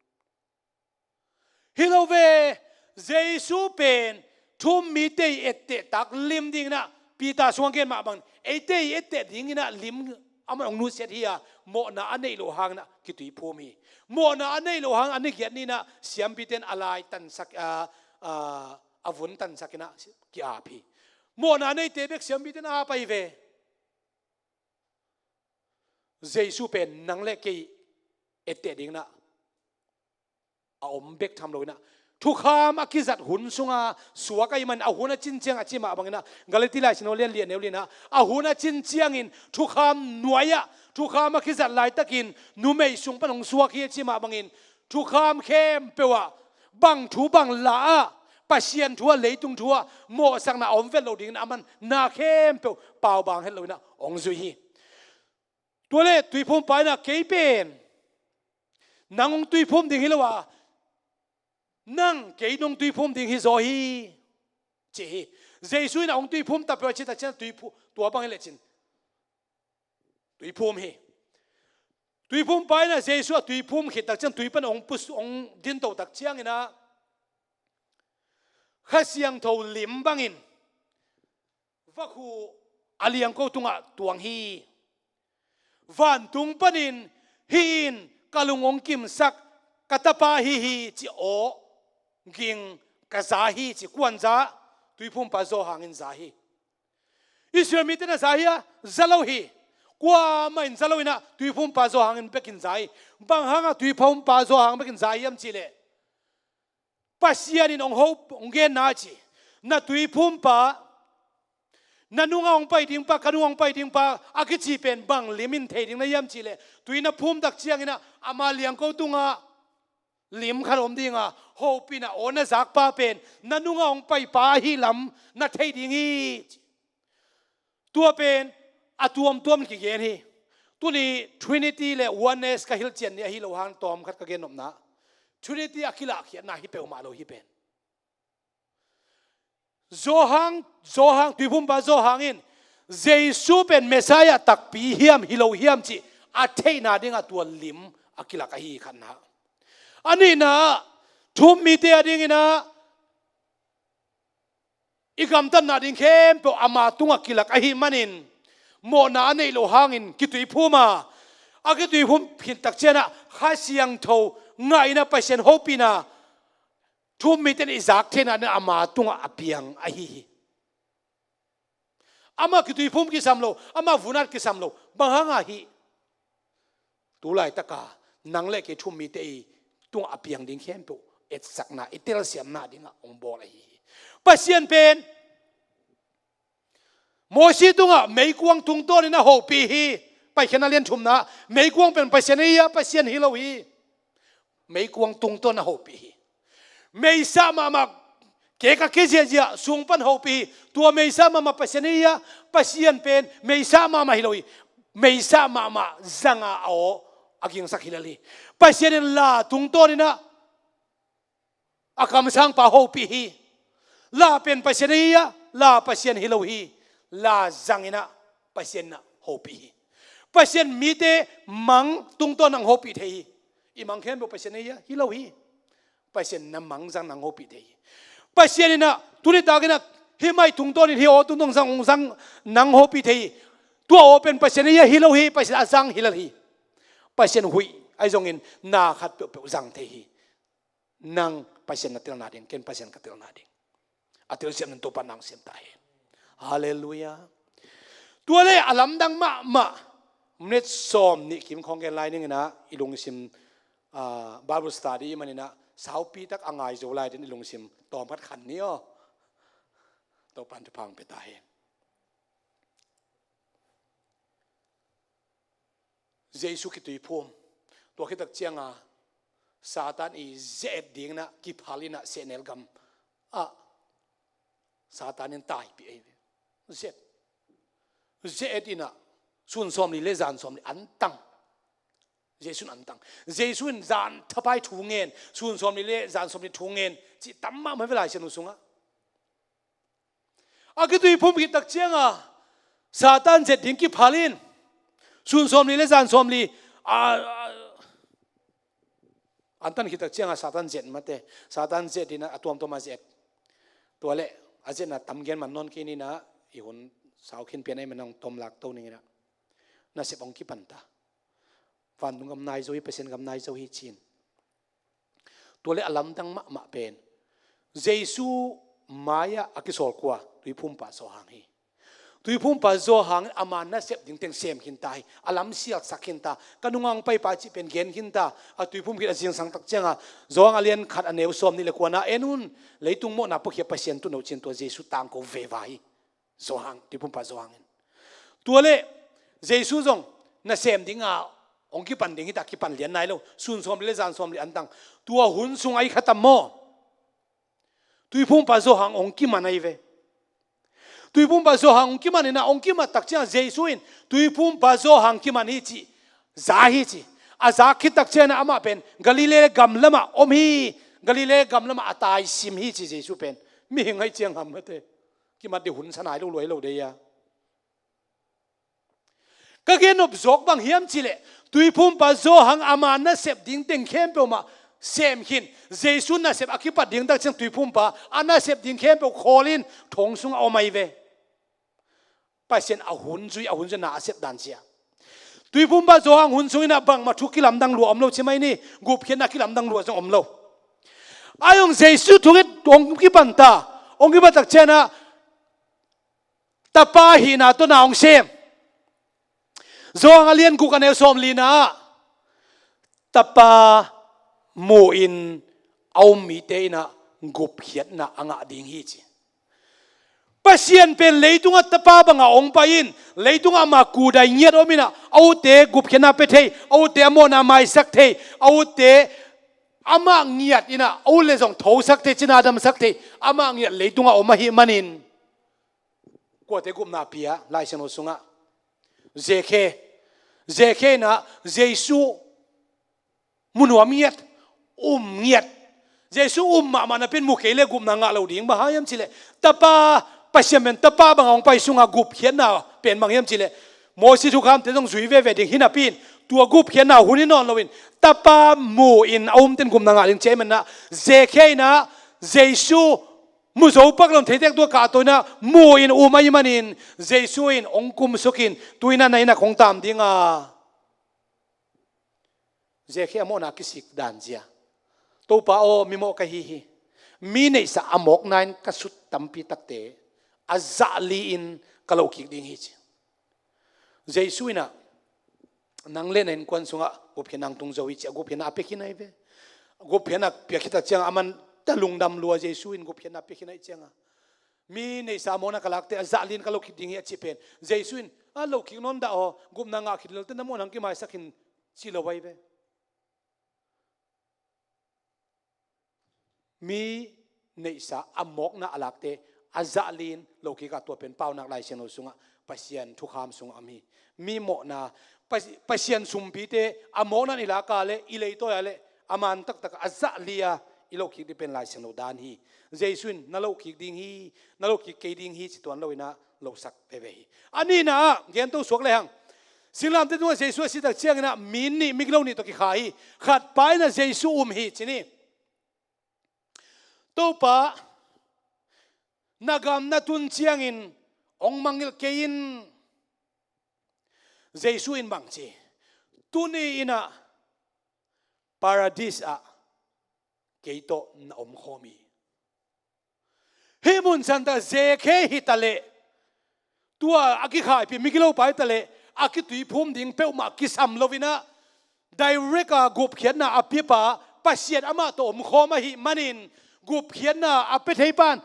Hi lo ve. Jesu pen thu-um mite i etteh tak lim dingin ah, Peter sungah gen mah bang, eite i etteh dingin ah lim amah hong nusiat hi a, mawhna a neih loh hangin ah kituiphum hi. Mawhna a neih loh hangin a ni giat ni-in ah siampite in a lai tansak, a, a, a vun tansak in ah ki-ap hi. Mawhna a neite bek siampite in a ap ahi ve. Jesu pen nang le kei etteh dingin ah a om bek tham loin ah, thukham a kizat hun sunga suak ahih manin, a hun a cin ciang a cih mah bangin ah, Galati laisim lian li a neu li-in ah, a hun a cin ciangin thukham nuai-ah thukham a kizat laitakin numei sung pan hong suak hi a cih mah bangin, thukham khempeuh ah bang thu bang la-ah Pasian thu ah, leitung thu ah mawhsakna a om vet loh dingin aman na khempeuh paubaang het loin ah hong zui hi. Tua leh Tuiphumpa in ah, "Kei pen nang hong tuiphum ding hi lo a, nang kei nong tuiphum ding hi zaw hi," ci hi. Jesu in ah hong tuiphum ta peuh a cih tak ciang tuiphu-, tua bang hi lecin tuiphum hi. Tuiphumpa in ah Jesu a tuiphum khit tak ciang, tui pan hong pus-, hong dinto tak ciangin ah, Kha Siangtho lim bangin vakhu a liangko tungah tuang hi. Vantung panin, "Hih in ka lung hong kimsak ka Tapa ahi hi," ci aw ging ka za hi, ci. Kuan za? Tuiphumpa Johan in za hi. Israel mite in a za hi a, za lo hi. Kuamah in za loin ah Tuiphumpa Johan in bekin za hi. Bang hangah Tuiphumpa Johan bekin za hiam cih leh, Pasian in hong ho, hong genna ci, "Na tuiphumpa, na nungah hong pai dingpa, ka nungah hong pai dingpa," a kici pen bang lim in thei ding na hiam cih leh, tui na phum tak ciangin ah ama liangko tungah lim khat om ding a, hopihna aw na zakpa pen na nungah hong paipa ahi lam na thei ding hi, ci. Tua pen a tuamtuam kigen hi. Tuni Trinity le Oneness ka hilhcian ni ahi lo hang tawmkhat ka gennopna, Trinity a kilahkhiatna hi peuhmah lo hi pen. Johan, Johan, Tuiphumpa Johan in Jesu pen Messiah takpi hiam hi lo hiam cih a theihna dingah tua lim a kilak ahi khatna. A nihna, thu-um mite a dingin ah i gamtatna ding khempeuh ama tungah kilak ahih manin, mawhna a neih loh hangin kituiphum a, a kituiphum khit tak ciangin ah Kha Siangtho ngah in ah Pasian hopihna thu-um mite in i zak theihna dingin ama tungah a piang ahi hi. Amah kituiphum kisam lo, amah vun-at kisam lo, bang hangah hih tu laitaka nang le kei thu-um mite i tungah a piang ding khempeuh etsakna, i telsiamna dingah hong bawl ahi hi. Pasian pen Mosi tungah meikuang tungtawnin a hopih hi. Paikhiatna lian thumna, meikuang pen Pasian ahi a, Pasian hi lo hi. Meikuang tungtawn a hopih hi. Meisa mahmah, kek a ke ziahziah sung pan hopih hi. Tua meisa mahmah Pasian ahi a, Pasian pen meisa mahmah hi lo hi. Meisa mahmah zanga a aw a gingsak hi lel hi. Pasian in la tungtawnin ah a kamsangpa hopih hi. La pen Pasian ahi a, la Pasian hi lo hi. La zangin ah Pasian in ah hopih hi. Pasian mite mang tungtawn nang hopih thei hi. I mang khempeuh Pasian ahi a, hi lo hi. Pasian na mang zang nang hopih thei hi. Pasian in ah tuni takin ah hih mic tungtawnin, hih aw tungtawn zang, zang nang hopih thei hi. Tua aw pen Pasian ahi a, hi lo hi. Pasian a zang hi lel hi. Pasian huih ahi zongin na khat peuhpeuh zang thei hi. Nang Pasian na telna ding, ken Pasian ka telna ding. A telsiam nan Topa nang siam ta hen. Halleluiah. Tua le a lamdang mahmah, minit sawm nih kim khawng gen lai ning in ah, i lungsim, ah, Bible study i man in ah, saupi tak a ngai zo lai ding i lungsim tawm khat khan ni aw. Topa'n thupha hong pia ta hen. Jesu kituiphum. Tua khit tak ciang a Satan i ze-et ding in ah kiphal in ah sehnel gam ah Satan in taipih ei ve. Ze-et. Ze-et in ah sun sawmli le zan sawmli an tang. Jesu in an tang. Jesu in zan thapai thu ngen, sun sawmli le zan sawmli thu ngen, cih tam mahmah ve Lai Siangtho sungah. A kituiphum khit tak ciang a Satan ze-et ding kiphal in, sun sawmli le zan sawmli, a, a, an tan khit tak ciang a Satan ze-et mate, Satan ze-et in ah a tuamtuam a ze-et. Tua le a ze-etna tam gen man nawn kei ni in ah, i hun sau khin pian ahih manin hong tom lak to ning in ah. Nasep hong kipan ta. Vantung gam nai zo hi, Pasian gam nai zo hi ci-in. Tua le a lamdang mahmah pen Jesu mai-ah a kisawl kua? Tuiphumpa Johan hi. Tuiphumpa Johan in ama nasep ding teng sem khin ta hi. A lam sialsak khin ta. Ka nungah hong paipa cih pen gen khin ta. A tuiphum khit a zingsang tak ciang a, Johan a lian khat a neu sawm nih le kua na, en un, leitung mawhna puakhia Pasian tun o ci-in tua Jesu tangko veva hi. Johan, tuiphumpa Johan in. Tua le Jesu zong nasem ding a hong kipan ding hi ta, kipan lian nai lo. Sun sawmli le zan sawmli an tang. Tua hun sung a i kha tam maw? Tuiphumpa Johan hong kiman ahi ve. Tuiphumpa Johan hong kiman in ah, hong kimat tak ciang Jesu in Tuiphumpa Johan kiman hi cih za hi ci. A za khit tak ciang in ah amah pen Galilee gam lamah om hi. Galilee gam lamah a taisim hi ci Jesu pen. Mihing ahih ciang ham mate. Kimat ding hun sa nai lo lua hi lo dei a. Ka gen nop zawk bang hiam cih leh, Tuiphumpa Johan ama nasep ding teng khempeuh mah sem khin. Jesu nasep a kipat ding tak ciang Tuiphumpa a nasep ding khempeuh khawl in thong sungah om ahi ve. Pasian a hun zui, a hun zui na a sep dan cia. Tuiphumpa Johan hun sung in ah bangmah thu kilamdang lua om lo ci mai ni, gupkhiatna kilamdang lua zong om lo. Ahi zong Jesu thungit hong kipan ta, hong kipan tak ciang ah Tapa hihna tawh na hong sem. Johan a lian guk a neu sawmli na ah Tapa mu-in a um mite in ah gupkhiatna a ngah ding hi ci. Pasian pen leitungah Tapa bangah hong pai in, leitungah ama kudai ngiat om in ah, a ute gupkhiatna pia thei, a ute a mawhna maisak thei, a ute amah ngiat in ah, a ut le zong thosak thei, cina damsak thei, amah ngiat leitungah om ahih manin. Kuate gupna pia Lai Siangtho sungah? Zekhe. Zekhe in ah Jesu mu nuam ngiat, um ngiat. Jesu um mahmah napi-in mu kei le gupna ngah lo ding. Bang hang hiam cih leh Tapa, Pasian pen Tapa bangah hong pai sungah gupkhiatna pen bang hiam cih leh Moses thukhamte zong zui veve ding hi napi-in, tua gupkhiatna hun hi nawn loin Tapa mu-in a umte in gupna ngah ding ci ahih manin ah, Zekhe in ah Jesu mu zo pak lo in theitek tua kahto in ah mu-in um ahih manin Jesu in hong kumsuk in, tu-in ah na inn ah kong tam ding a. Zekhe a mawhna a kisik dan zia. Topa aw, mimawh ka hi hi. Mi neihsa a mawkna in ka sut tampi takte a zah li-in ka lohkik ding hi ci. Jesu in ah, nang le na innkuan sungah gupkhiatna hong tung zo hi ci a, gupkhiatna a pia khin ahi ve. Gupkhiatna pia khit tak ciang a, aman ta lungdam lua, Jesu in gupkhiatna a pia khin ahih ciang a. Mi neihsa a mawkna ka lakte a zah li-in ka lohkik ding hi a cih pen. Jesu in, a lohkik nawn dah aw, gupna ngah khit lelte na mawhna hong kimaisak khin ci lo ahi ve. Mi neihsa a mawkna a lakte a zah li-in lohkik a, tua pen Paunak Lai Siangtho sungah, Pasian thukham sungah om hi. Mi mawhna, Pas-, Pasian sumpite a mawkna in i lak a leh, i leitawi a leh, a man taktak a zah li-a i lohkik ding pen Lai Siangtho dan hi. Jesu in na lohkik ding hi, na lohkik kei ding hi ci tuan lo-in ah lohsak veve hi. A nihna ah, gento suak lehang, singlamteh tungah Jesu a si tak ciangin ah mi nih, migilo nih tawh kikha hi. Khatpa in ah Jesu um hi ci ni. Topa, na gam na tun ciangin hong mangngilh kei in. Jesu in bang ci? Tuni in ah Paradis ah kei tawh na omkhawm hi. Hih mun santa Zekhe hi taleh, tua a kikhaipih migilo pa hi taleh, a kituiphum ding peuhmah kisam loinah, direct a gupkhiatna a piapa Pasian amah tawh omkhawm ahih manin, gupkhiatna a pia thei pan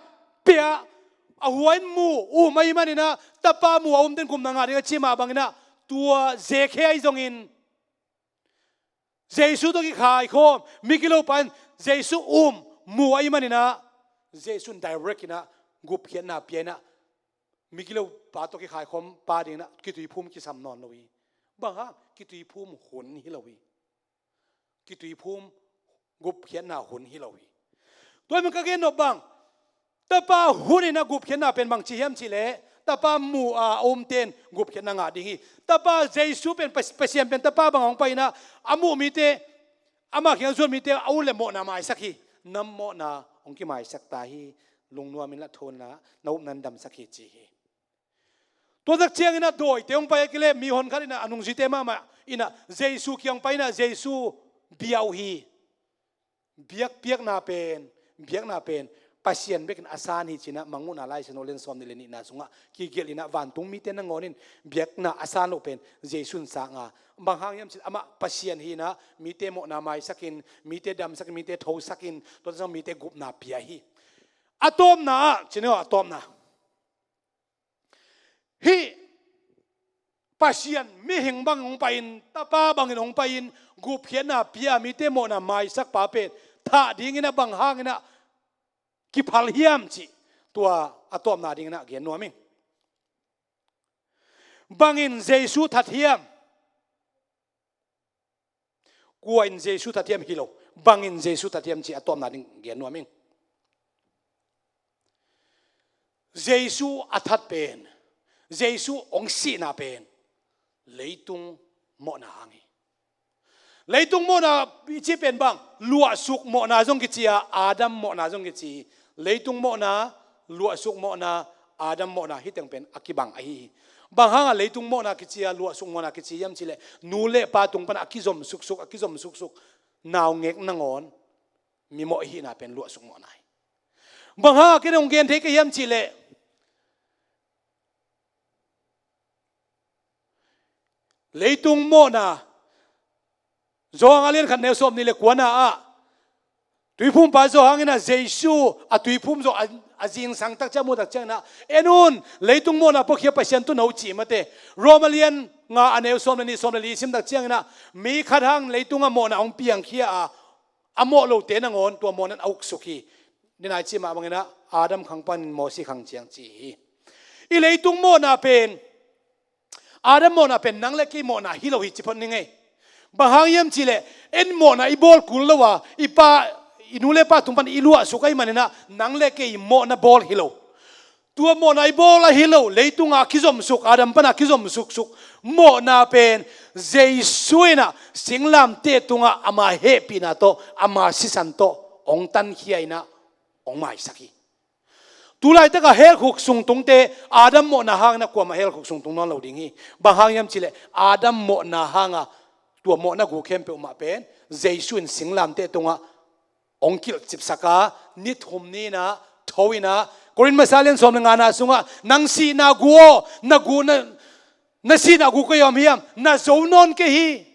pia, a hua in mu um ahih maninah, tapa mu a umten gupna ngah ding a ci mah banginah, tua Zekhe ahi zongin Jesu tawh kikhaikhawm migilo pa in Jesu um mu ahih maninah, Jesu in direct inah gupkhiatna pia inah, migilo pa tawh kikhaikhawm pa dinginah kituiphum kisam nawn lo hi. Bang hang? Kituiphum hun hi lo hi. Kituiphum gupkhiatna hun hi lo hi. Tua hi man ka gen nop bang, tapa hun inah gupkhiatna pen bangci hiam cihleh, tapa mu a umten gupkhiatna ngah ding hi. Tapa Jesu pen Pas-, Pasian pen tapa bang hong pai inah, a muh mite, amah kiang zuan mite a ut le mawhna maisak hi. Na mawhna hong kimaisak ta hi. Lungnuam inla thunla, na upna in damsak hi ci hi. Tua tak cianginah dawite hong pai a kileh, mihon khat inah a nungzuite mahmah inah Jesu kiang pai inah Jesu bia uh hi. Biakpiakna pen, biakna pen Pasian bekin a san hi cinah Mangmuhna Lai Siangtho lian sawm nih le nihna sungah kigelh inah vantung mite nangawn in biakna a san loh pen Jesu in sang a. Bang hang hiam cih amah Pasian hi inah mite mawhna maisakin, mite damsakin, mite thosakin, tua zong mite gupna pia hi. A tawpna ah, cinah a tawpna, hih Pasian mihing bang hong pai-in, tapa bangin hong pai-in, gupkhiatna pia, mite mawhna maisak pa pen thah dinginah bang hanginah kiphal hiam cih, tua a tawpna dinginah gen nuam ing. Bangin Jesu that hiam? Kua in Jesu that hiam hi lo, bangin Jesu that hiam cih a tawpna ding gen nuam ing. Jesu a that pen, Jesu hong sihna pen leitung mawhna hang hi. Leitung mawhna i cih pen bang, luahsuk mawhna zong kici a, Adam mawhna zong kici. Leitung mawhna, luahsuk mawhna, Adam mawhna, hih teng pen a kibang ahi hi. Bang hangah leitung mawhna kici a, luahsuk mawhna kici hiam cihleh, nu le pa tung pana a kizom suksuk, a kizom suksuk naungek nangawn mimawh i hihna pen luahsuk mawhna hi. Bang hangah ken hong gen thei ka hiam cihleh, leitung mawhna, Johan a lian khat neu sawm nih le kuana ah, tuiphumpa Johan inah Jesu a tuiphum zawh a, a zingsang tak ciang, a muh tak cianginah, en un, leitung mawhna puakhia Pasian tun o cih mate. Rom a lian nga a neu sawm le nih, sawm le li i sim tak cianginah, mi khat hang leitungah mawhna hong piangkhia a, a mawh lote nangawn tua mawhna in a uksuk hi. Nidang i cih mah banginah Adam khang panin Mosi khang ciang ci hi. I leitung mawhna pen, Adam mawhna pen nang le kei mawhna hi lo hi ci phot ning ei. Bang hang hiam cihleh, en mawhna i bawl kul lo a, i pa, i nu le pa tung pan i luahsuk ahih maninah nang le kei mawhna bawl hi lo. Tua mawhna i bawl ahi lo, leitungah a kizom suk, Adam pana a kizom suksuk mawhna pen Jesu inah singlamteh tungah ama hehpihna tawh, ama sisan tawh hong tankhia inah hong maisak hi. Tulaitakah hell khuk sung tungte Adam mawhna hanginah kuamah hell khuk sung tung nawn lo ding hi. Bang hang hiam cihleh, Adam mawhna hanga tua mawhna guk khempeuh mah pen Jesu in singlamteh tungah hong kilhcipsak a, ni thum ni-inah tho inah, Korin masa lian sawm le ngana sungah, nang sihna gu aw, na gu, na, na sihna gu koi om hiam, na zo nawn kei hi.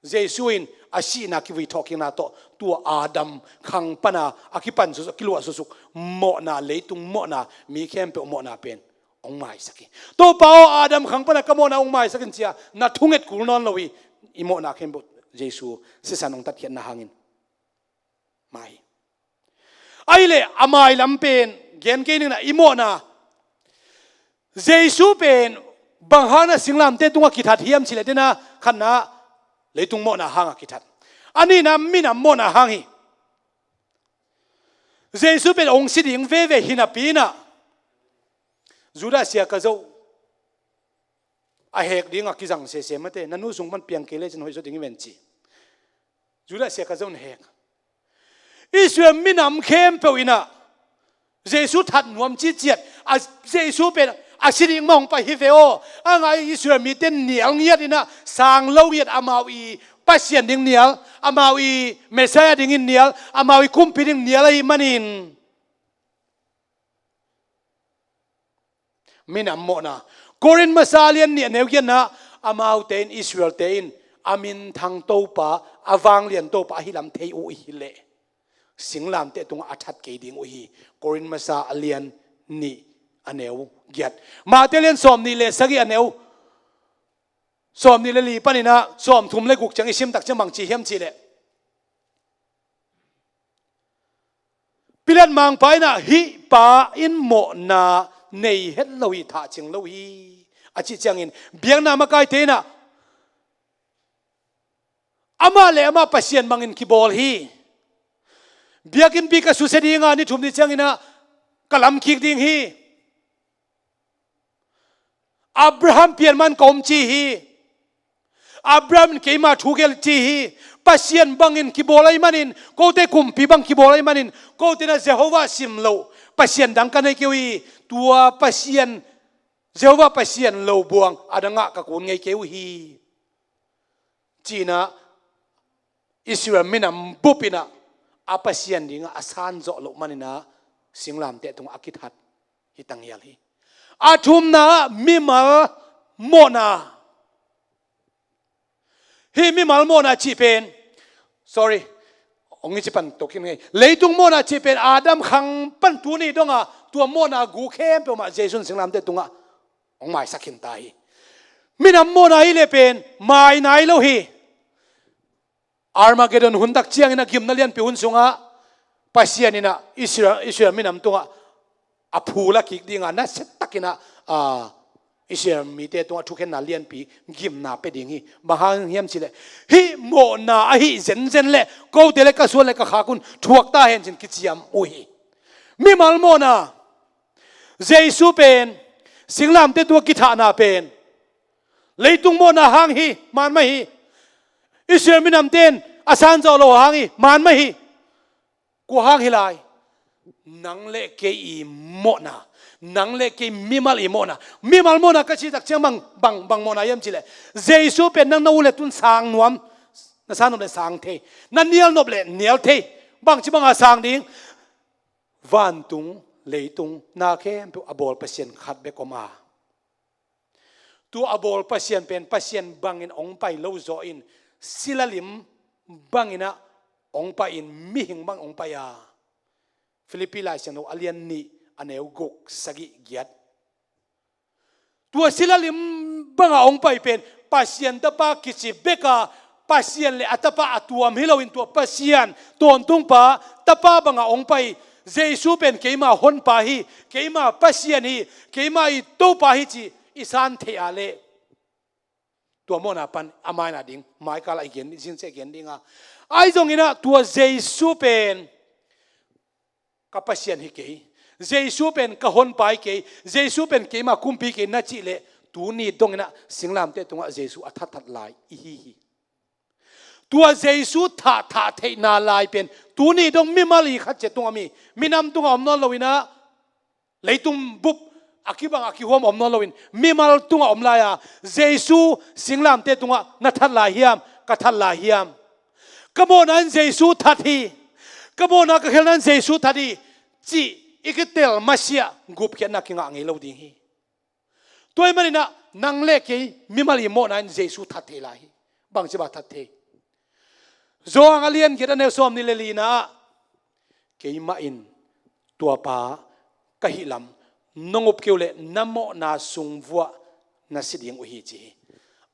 Jesu in a sihna kivui thawhkikna tawh tua Adam khang pana a kipan suksuk, a kiluah suksuk mawhna, leitung mawhna, mi khempeuh mawhna pen hong maisak hi. Topa aw, Adam khang pana ka mawhna hong maisak in ci a, na thunget kul nawn lo hi. I mawhna khempeuh Jesu sisan hong tatkhiatna hangin mai hi. Ahih leh a mailam pen gen kei ning inah, i mawhna, Jesu pen bang hangin a singlamteh tungah kithat hiam cihleh, dena khatna leitung mawhna hangah kithat. A nihna minam mawhna hang hi. Jesu pen hong si ding veve hi napi inah, Judas Iskariot a hek dingah kizang sese mate, na nu sung pan piang kei lecin hoih zaw ding hi ven ci. Judas Iskariot in hek. Israel minam khempeuh inah Jesu that nuam ciciat, a, Jesu pen a si ding mah hong pai hi ve aw. A ngai Israel mite nial ngiat inah, sang lo ngiat, amau i Pasian ding nial, amau i Messiah dingin nial, amau i kumpi ding nial ahih manin minam mawhna. Korin masa a lian nih a neu giatna, amaute in Israelte in a minthang Topa, a vanglian Topa ahi lam thei uh i hi leh singlamteh tungah a that kei ding uh hi. Korin masa a lian nih a neu giat. Mate lian sawm nih le sagih a neu sawm nih le li paninah sawm thum le guk ciang i sim tak ciang bang ci hiam cih leh, Pilat mangpa inah hih pa in mawhna nei het lo hi, thahcing lo hi a cih ciangin biakna makaite inah amah le amah pasian bangin kibawl hi. Biakinnpi ka susia dinga ni thum ni cianginah ka lamkik ding hi. Abraham pian man ka om ci hi. Abraham in keima thu gelh ci hi. Pasian bangin kibawl ahih manin, kote kumpi bang kibawl ahih manin, kote na Jehovah sim lo pasian dang ka nei kei uh hi. Tua Pasian, Jehovah Pasian lo buang a dangah ka kun ngei kei uh hi. Cinah Israel minam bup inah a Pasian dingah a sanzawh loh maninah singlamteh tungah a kithat hi tangial hi. A thumna mimal mawhna. Hih mimal mawhna cih pen, sorry, hong i ci pan tokin ngei. Leitung mawhna cih pen Adam khang pan tuni donga tua mawhna gu khempeuh mah Jesu in singlamteh tungah hong maisak khin ta hi. Minam mawhna hi le pen mai nai lo hi. Armageddon hun tak ciangin a gimna lianpi hun sungah Pasian inah Israel, Israel minam tungah a phul a kik dinga nasia takinah, a, Israel mite tungah thukhenna lianpi gimna pe ding hi. Bang hang hiam cih leh hih mawhna ahi zenzen le kote le ka suan le ka khak un thuak ta hen cin kiciam uh hi. Mimal mawhna. Jesu pen singlamteh tungah kithahna pen leitung mawhna hang hi, man mah hi. Israel minamte in a sanzawh lo hang hi, man mah hi. Kua hang hi lai? Nang le kei i mawhna, nang le kei mimal i mawhna. Mimal mawhna ka cih tak ciang bang, bang, bang mawhna hiam cih leh Jesu pen nang na u le tun sang nuam, na sa nop le sang thei, na nial nop le nial thei. Bangci banga sang ding? Vantung leitung na khempeuh a bawl Pasian khat bek om a, tua a bawl Pasian pen Pasian bangin hong pai lo zaw in, sila lim banginah hong pai in, mihing bang hong pai a. Filipi Lai Siangtho a lian nih a neu guk, sagih, giat. Tua sila lim banga hong pai pen Pasian Tapa kici beka, Pasian le a Tapa a tuam hi loin tua Pasian tawntungpa Tapa banga hong pai. Jesu pen keima honpa hi, keima Pasian hi, keima i Topa hi ci i san theih a leh tua mawhna pan a maina ding, maikala i gen, zingciah gen dinga. Ahi zonginah tua Jesu pen ka Pasian hi kei, Jesu pen ka honpa hi kei, Jesu pen keima kumpi kei na cih leh tuni donginah singlamteh tungah Jesu a thatthat lai i hi hi. Tua Jesu thatthah theihna lai pen tuni dong mimal i khat ciat tungah mi, minam tungah om nawn loinah leitung bup a kibang a kihuam om nawn loin mimal tungah om lai a, Jesu singlamteh tungah na that lai hiam, ka that lai hiam? Ka mawhna in Jesu that hi. Ka mawhna ka khelhna in Jesu that hi, cih i kitel masiah gupkhiatna kingah ngei lo ding hi. Tua ahih maninah nang le kei mimal i mawhna in Jesu that thei lai hi. Bangci bang that thei? Johan a lian giat a neu sawm nih le lina ah, keimah in tuapa ka hih lam nong up kei uh leh na mawhna sung vuah na si ding uh hi, ci hi.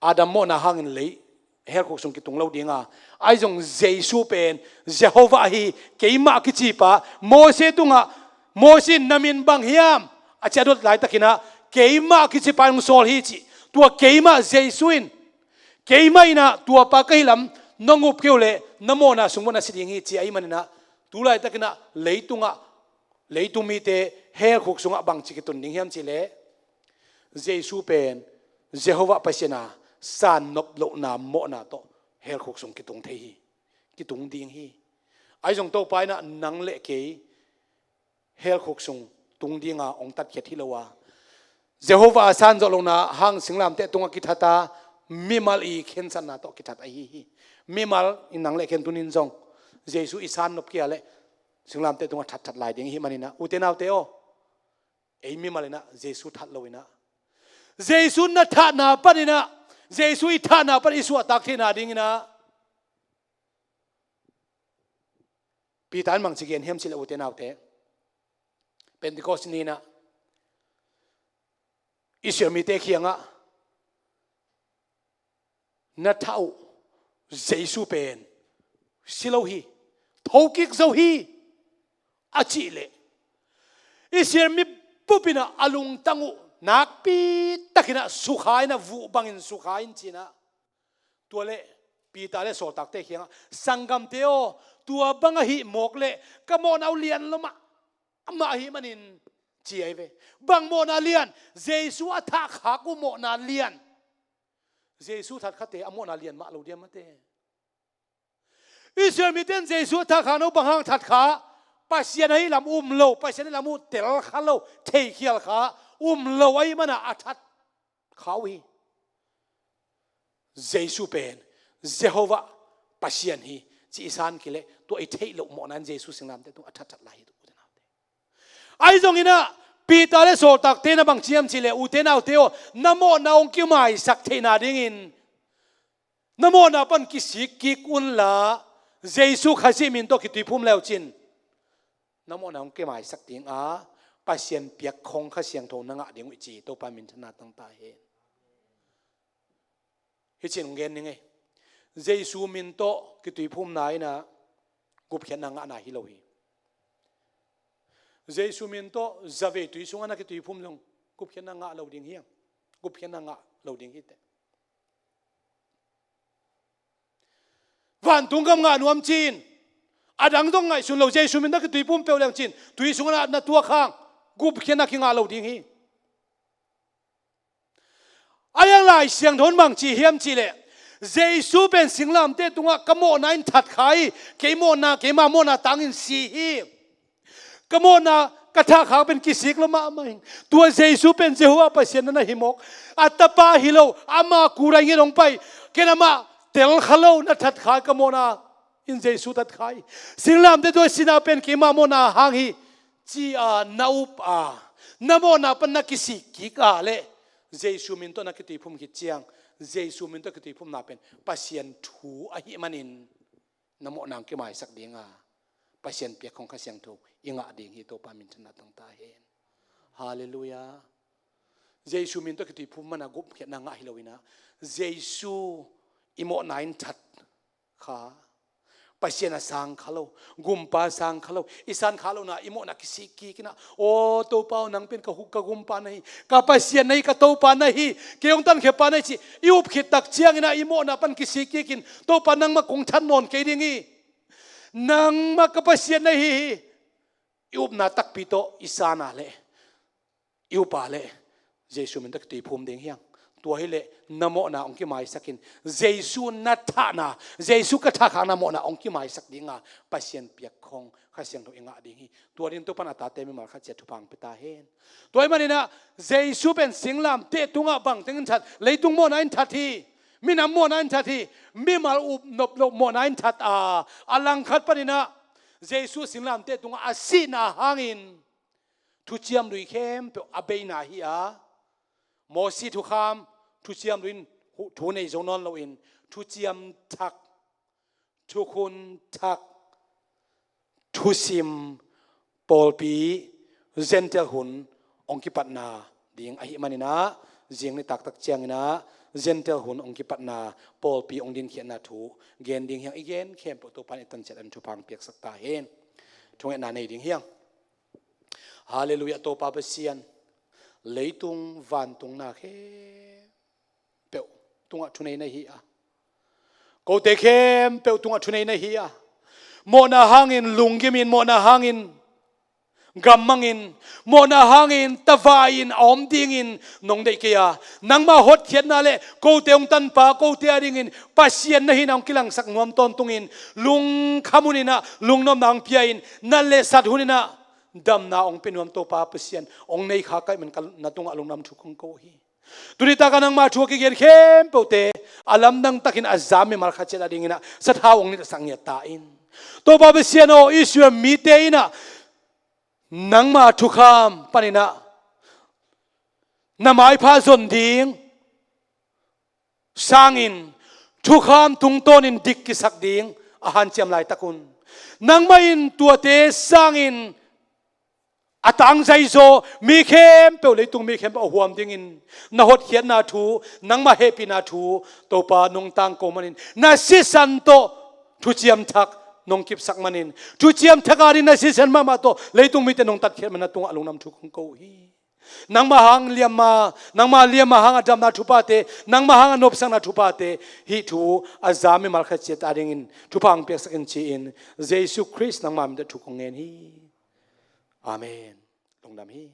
Adam mawhna hangin lei, hell khuk sung kitung lo dinga, ahi zong Jesu pen Jehovah ahi, keimah a kicipa, Mose tungah, Mose in na min bang hiam a ci a dot laitakinah, keimah a kicipa in hong sawl hi, ci. Tua keimah Jesu in, keimah inah tuapa ka hih lam nong up kei uh leh na mawhna sung vuah na si ding hi, ci ahih maninah, tu laitakinah leitungah, leitung mite hell khuk sungah bangci kitun ding hiam cih leh, Jesu pen Jehovah Pasian a sannop lohna mawhna tawh hell khuk sung kitung thei hi, kitung ding hi. Ahi zong Topa inah nang le kei hell khuk sung tung dinga hong tatkhiat hi lo a, Jehovah a sanzawh lohna hang singlamteh tungah kithata, Mimal i khensatna tawh kithat ahi hi. Mimal in nang le kei in tuni-in zong Jesu i san nop kei a leh singlamteh tungah thatthat lai ding i hih manin ah, ute naute aw, ei mimal in ah Jesu that lo in ah, Jesu na thahna panin ah, Jesu i thahna pan i suahtak theihna dingin ah Peter in bangci gen hiam cih leh, ute naute, Pentecost ni-in ah Israel mite kiangah, na thah uh Jesu pen si lo hi, thokik zo hi, a cih leh, Israel mi bup in ah a lungtang uh nakpi takin ah sukha in ah, vuh bangin sukha in ci-in ah, tua leh Peter le sawltakte kiangah, sanggamte aw, tua bang ahih mawk leh ka mawhna uh lian lo mahmah ahih manin, ci ahi ve. Bang mawhna lian? Jesu a thahkhak uh mawhna lian. Jesu thatkhate a mawhna lian mah lo diam, mate? Israel mite in Jesu a thahkhakna uh bang hang that kha? Pasian ahi lam um lo, Pasian ahi lam uh tel kha lo, theikhial kha um lo ahih manin ah a that kha uh hi. Jesu pen Jehovah Pasian hi, ci i san kei leh, tua i theih loh mawhna in Jesu singlamteh tungah a thatthat lai hi, ute naute. Ahi zongin ah Peter le sawltakte in ah bang ci hiam cih leh, ute naute aw, na mawhna hong kimaisak theihna dingin na mawhna pan kisik kik unla, Jesu Khazih min tawh kituiphum le uh cin, na mawhna hong kimaisak ding a, Pasian piak khong Kha Siangtho na ngah ding uh hi, ci. Topa minthanna tang ta hen. Hi cin hong gen ning ei. Jesu min tawh kituiphumna in ah gupkhiatna ngahna hi lo hi. Jesu min tawh zavei tui sungah na kituiphum zong gupkhiatna ngah lo ding hi hang. Gupkhiatna ngah lo ding hi teh. Vantung gam ngah nuam ci-in, a dang zong ngaihsun lo, Jesu min tawh kituiphum peuh leng cin, tui sungah na tuak hang, gupkhiatna kingah lo ding hi. A yang Lai Siangtho in bang ci hiam cih leh, Jesu pen singlamteh tungah ka mawhna in that kha hi, kei mawhna, keima mawhna tangin si hi. Ka mawhna, ka thahkhak pen kisik lo mahmah hi. Tua Jesu pen Jehovah Pasian na na hi mawk. A tapa hi lo, ama kura i nget hong pai. Ken amah tel kha lo, na that kha hi, ka mawhna in Jesu that kha hi. Singlamteh tungah sihna pen keima mawhna hang hi, ci-a na up a, na mawhna pan na kisik kik a leh, Jesu min tawh na kituiphum khit ciang, Jesu min tawh kituiphumna pen Pasian thu ahih manin, na mawhna hong kimaisak ding a, Pasian piak khong Kha Siangtho i ngah ding hi. Topa minthanna tang ta hen. Halleluiah. Jesu min tawh kituiphum manin gupkhiatna ngah hi lo in ah, Jesu i mawhna in that kha, Pasian a sang kha lo, gumpa a sang kha lo, i san kha lohna, i mawhna kisik kik in ah, aw Topa aw, nang pen ka hu-, ka gumpa na hi, ka Pasian na hi, ka Topa na hi, kei hong tankhia pa na hi, ci i up khit tak ciangin ah, i mawhna pan kisik kik in, Topa, nangmah kong that nawn kei ding hi. Nangmah ka Pasian na hi hi. I upna takpi tawh i san a leh, i up a leh, Jesu min tawh kituiphum ding hi hang. Tua hi leh na mawhna hong kimaisak in, Jesu na thahna, Jesu ka thahkhakna mawhna hong kimaisak ding a, Pasian piak khong Kha Siangtho i ngah ding hi. Tua dingin Topa in a tate mimal khat ciat thupha hong pia ta hen. Tua ahih manin ah, Jesu pen singlamteh tungah bang tengin that? Leitung mawhna in that hi. Minam mawhna in that hi. Mimal up nop loh mawhna in that a, a langkhat panin ah, Jesu singlamteh tungah a sihna hangin thuciam lui khempeuh a beina hi a, Mosi thukham thuciam lui in thu, thu nei zo nawn loin, thuciam thak, thukhun thak, thusim, pawlpi, Gentile hun hong kipatna ding ahih manin ah, zing nitak tak ciangin ah, Gentile hun hong kipatna, pawlpi hong dinkhiatna thu gen ding hi hang. I gen khempeuh Topa in i tanciat a thupha hong piaksak ta hen. Thungetna nei ding hi hang. Halleluiah, Topa Pasian, leitung vantung na khempeuh tungah thunei na hi a, kote khempeuh tungah thunei na hi a, mawhna hangin lunggimin, mawhna hangin gammangin, mawhna hangin tavai-in a om dingin nong deih kei a, nangmah hotkhiatna le kote hong tanpa, kote adingin Pasian na hihna hong kilangsak nuam tawntungin, lungkham hunin ah lungnopna hong pia-in, nat le sat hunin ah damna hong pia nuam Topa Pasian hong nei kha ka hih manin ka, na tungah lungdam thu kong ko hi. Tuni takah nangma thu a kigen khempeuhte a lamdang takin a za mimal khat ciat a dingin ah sathau hong nilhsak ngiat ta in. Topa Pasian aw, Israel mite in ah nangma thukham panin ah na maipha zon ding sangin thukham tungtawnin dik kisak ding a hanciam laitak un, nangmah in tuate sangin a tangzai zaw mi khempeuh, leitung mi khempeuh a huam dingin na hotkhiatna thu, nangmah hehpihna thu Topa nong tangko manin, na sisan tawh thuciam thak nong kipsak manin, thuciam thak ading na sisan mahmah tawh leitung mite nong tatkhiat manin na tungah lungdam thu kong ko uh hi. Nangmah hang liamma, nangmah liamma hang a damna thuphate, nangmah hang a nopsakna thuphate, hih thu a za mimal khat ciat a dingin thupha hong piaksak in ci-in Jesu Khrist nangmah min tawh thu kong ngen hi. Amen. Lungdam hi.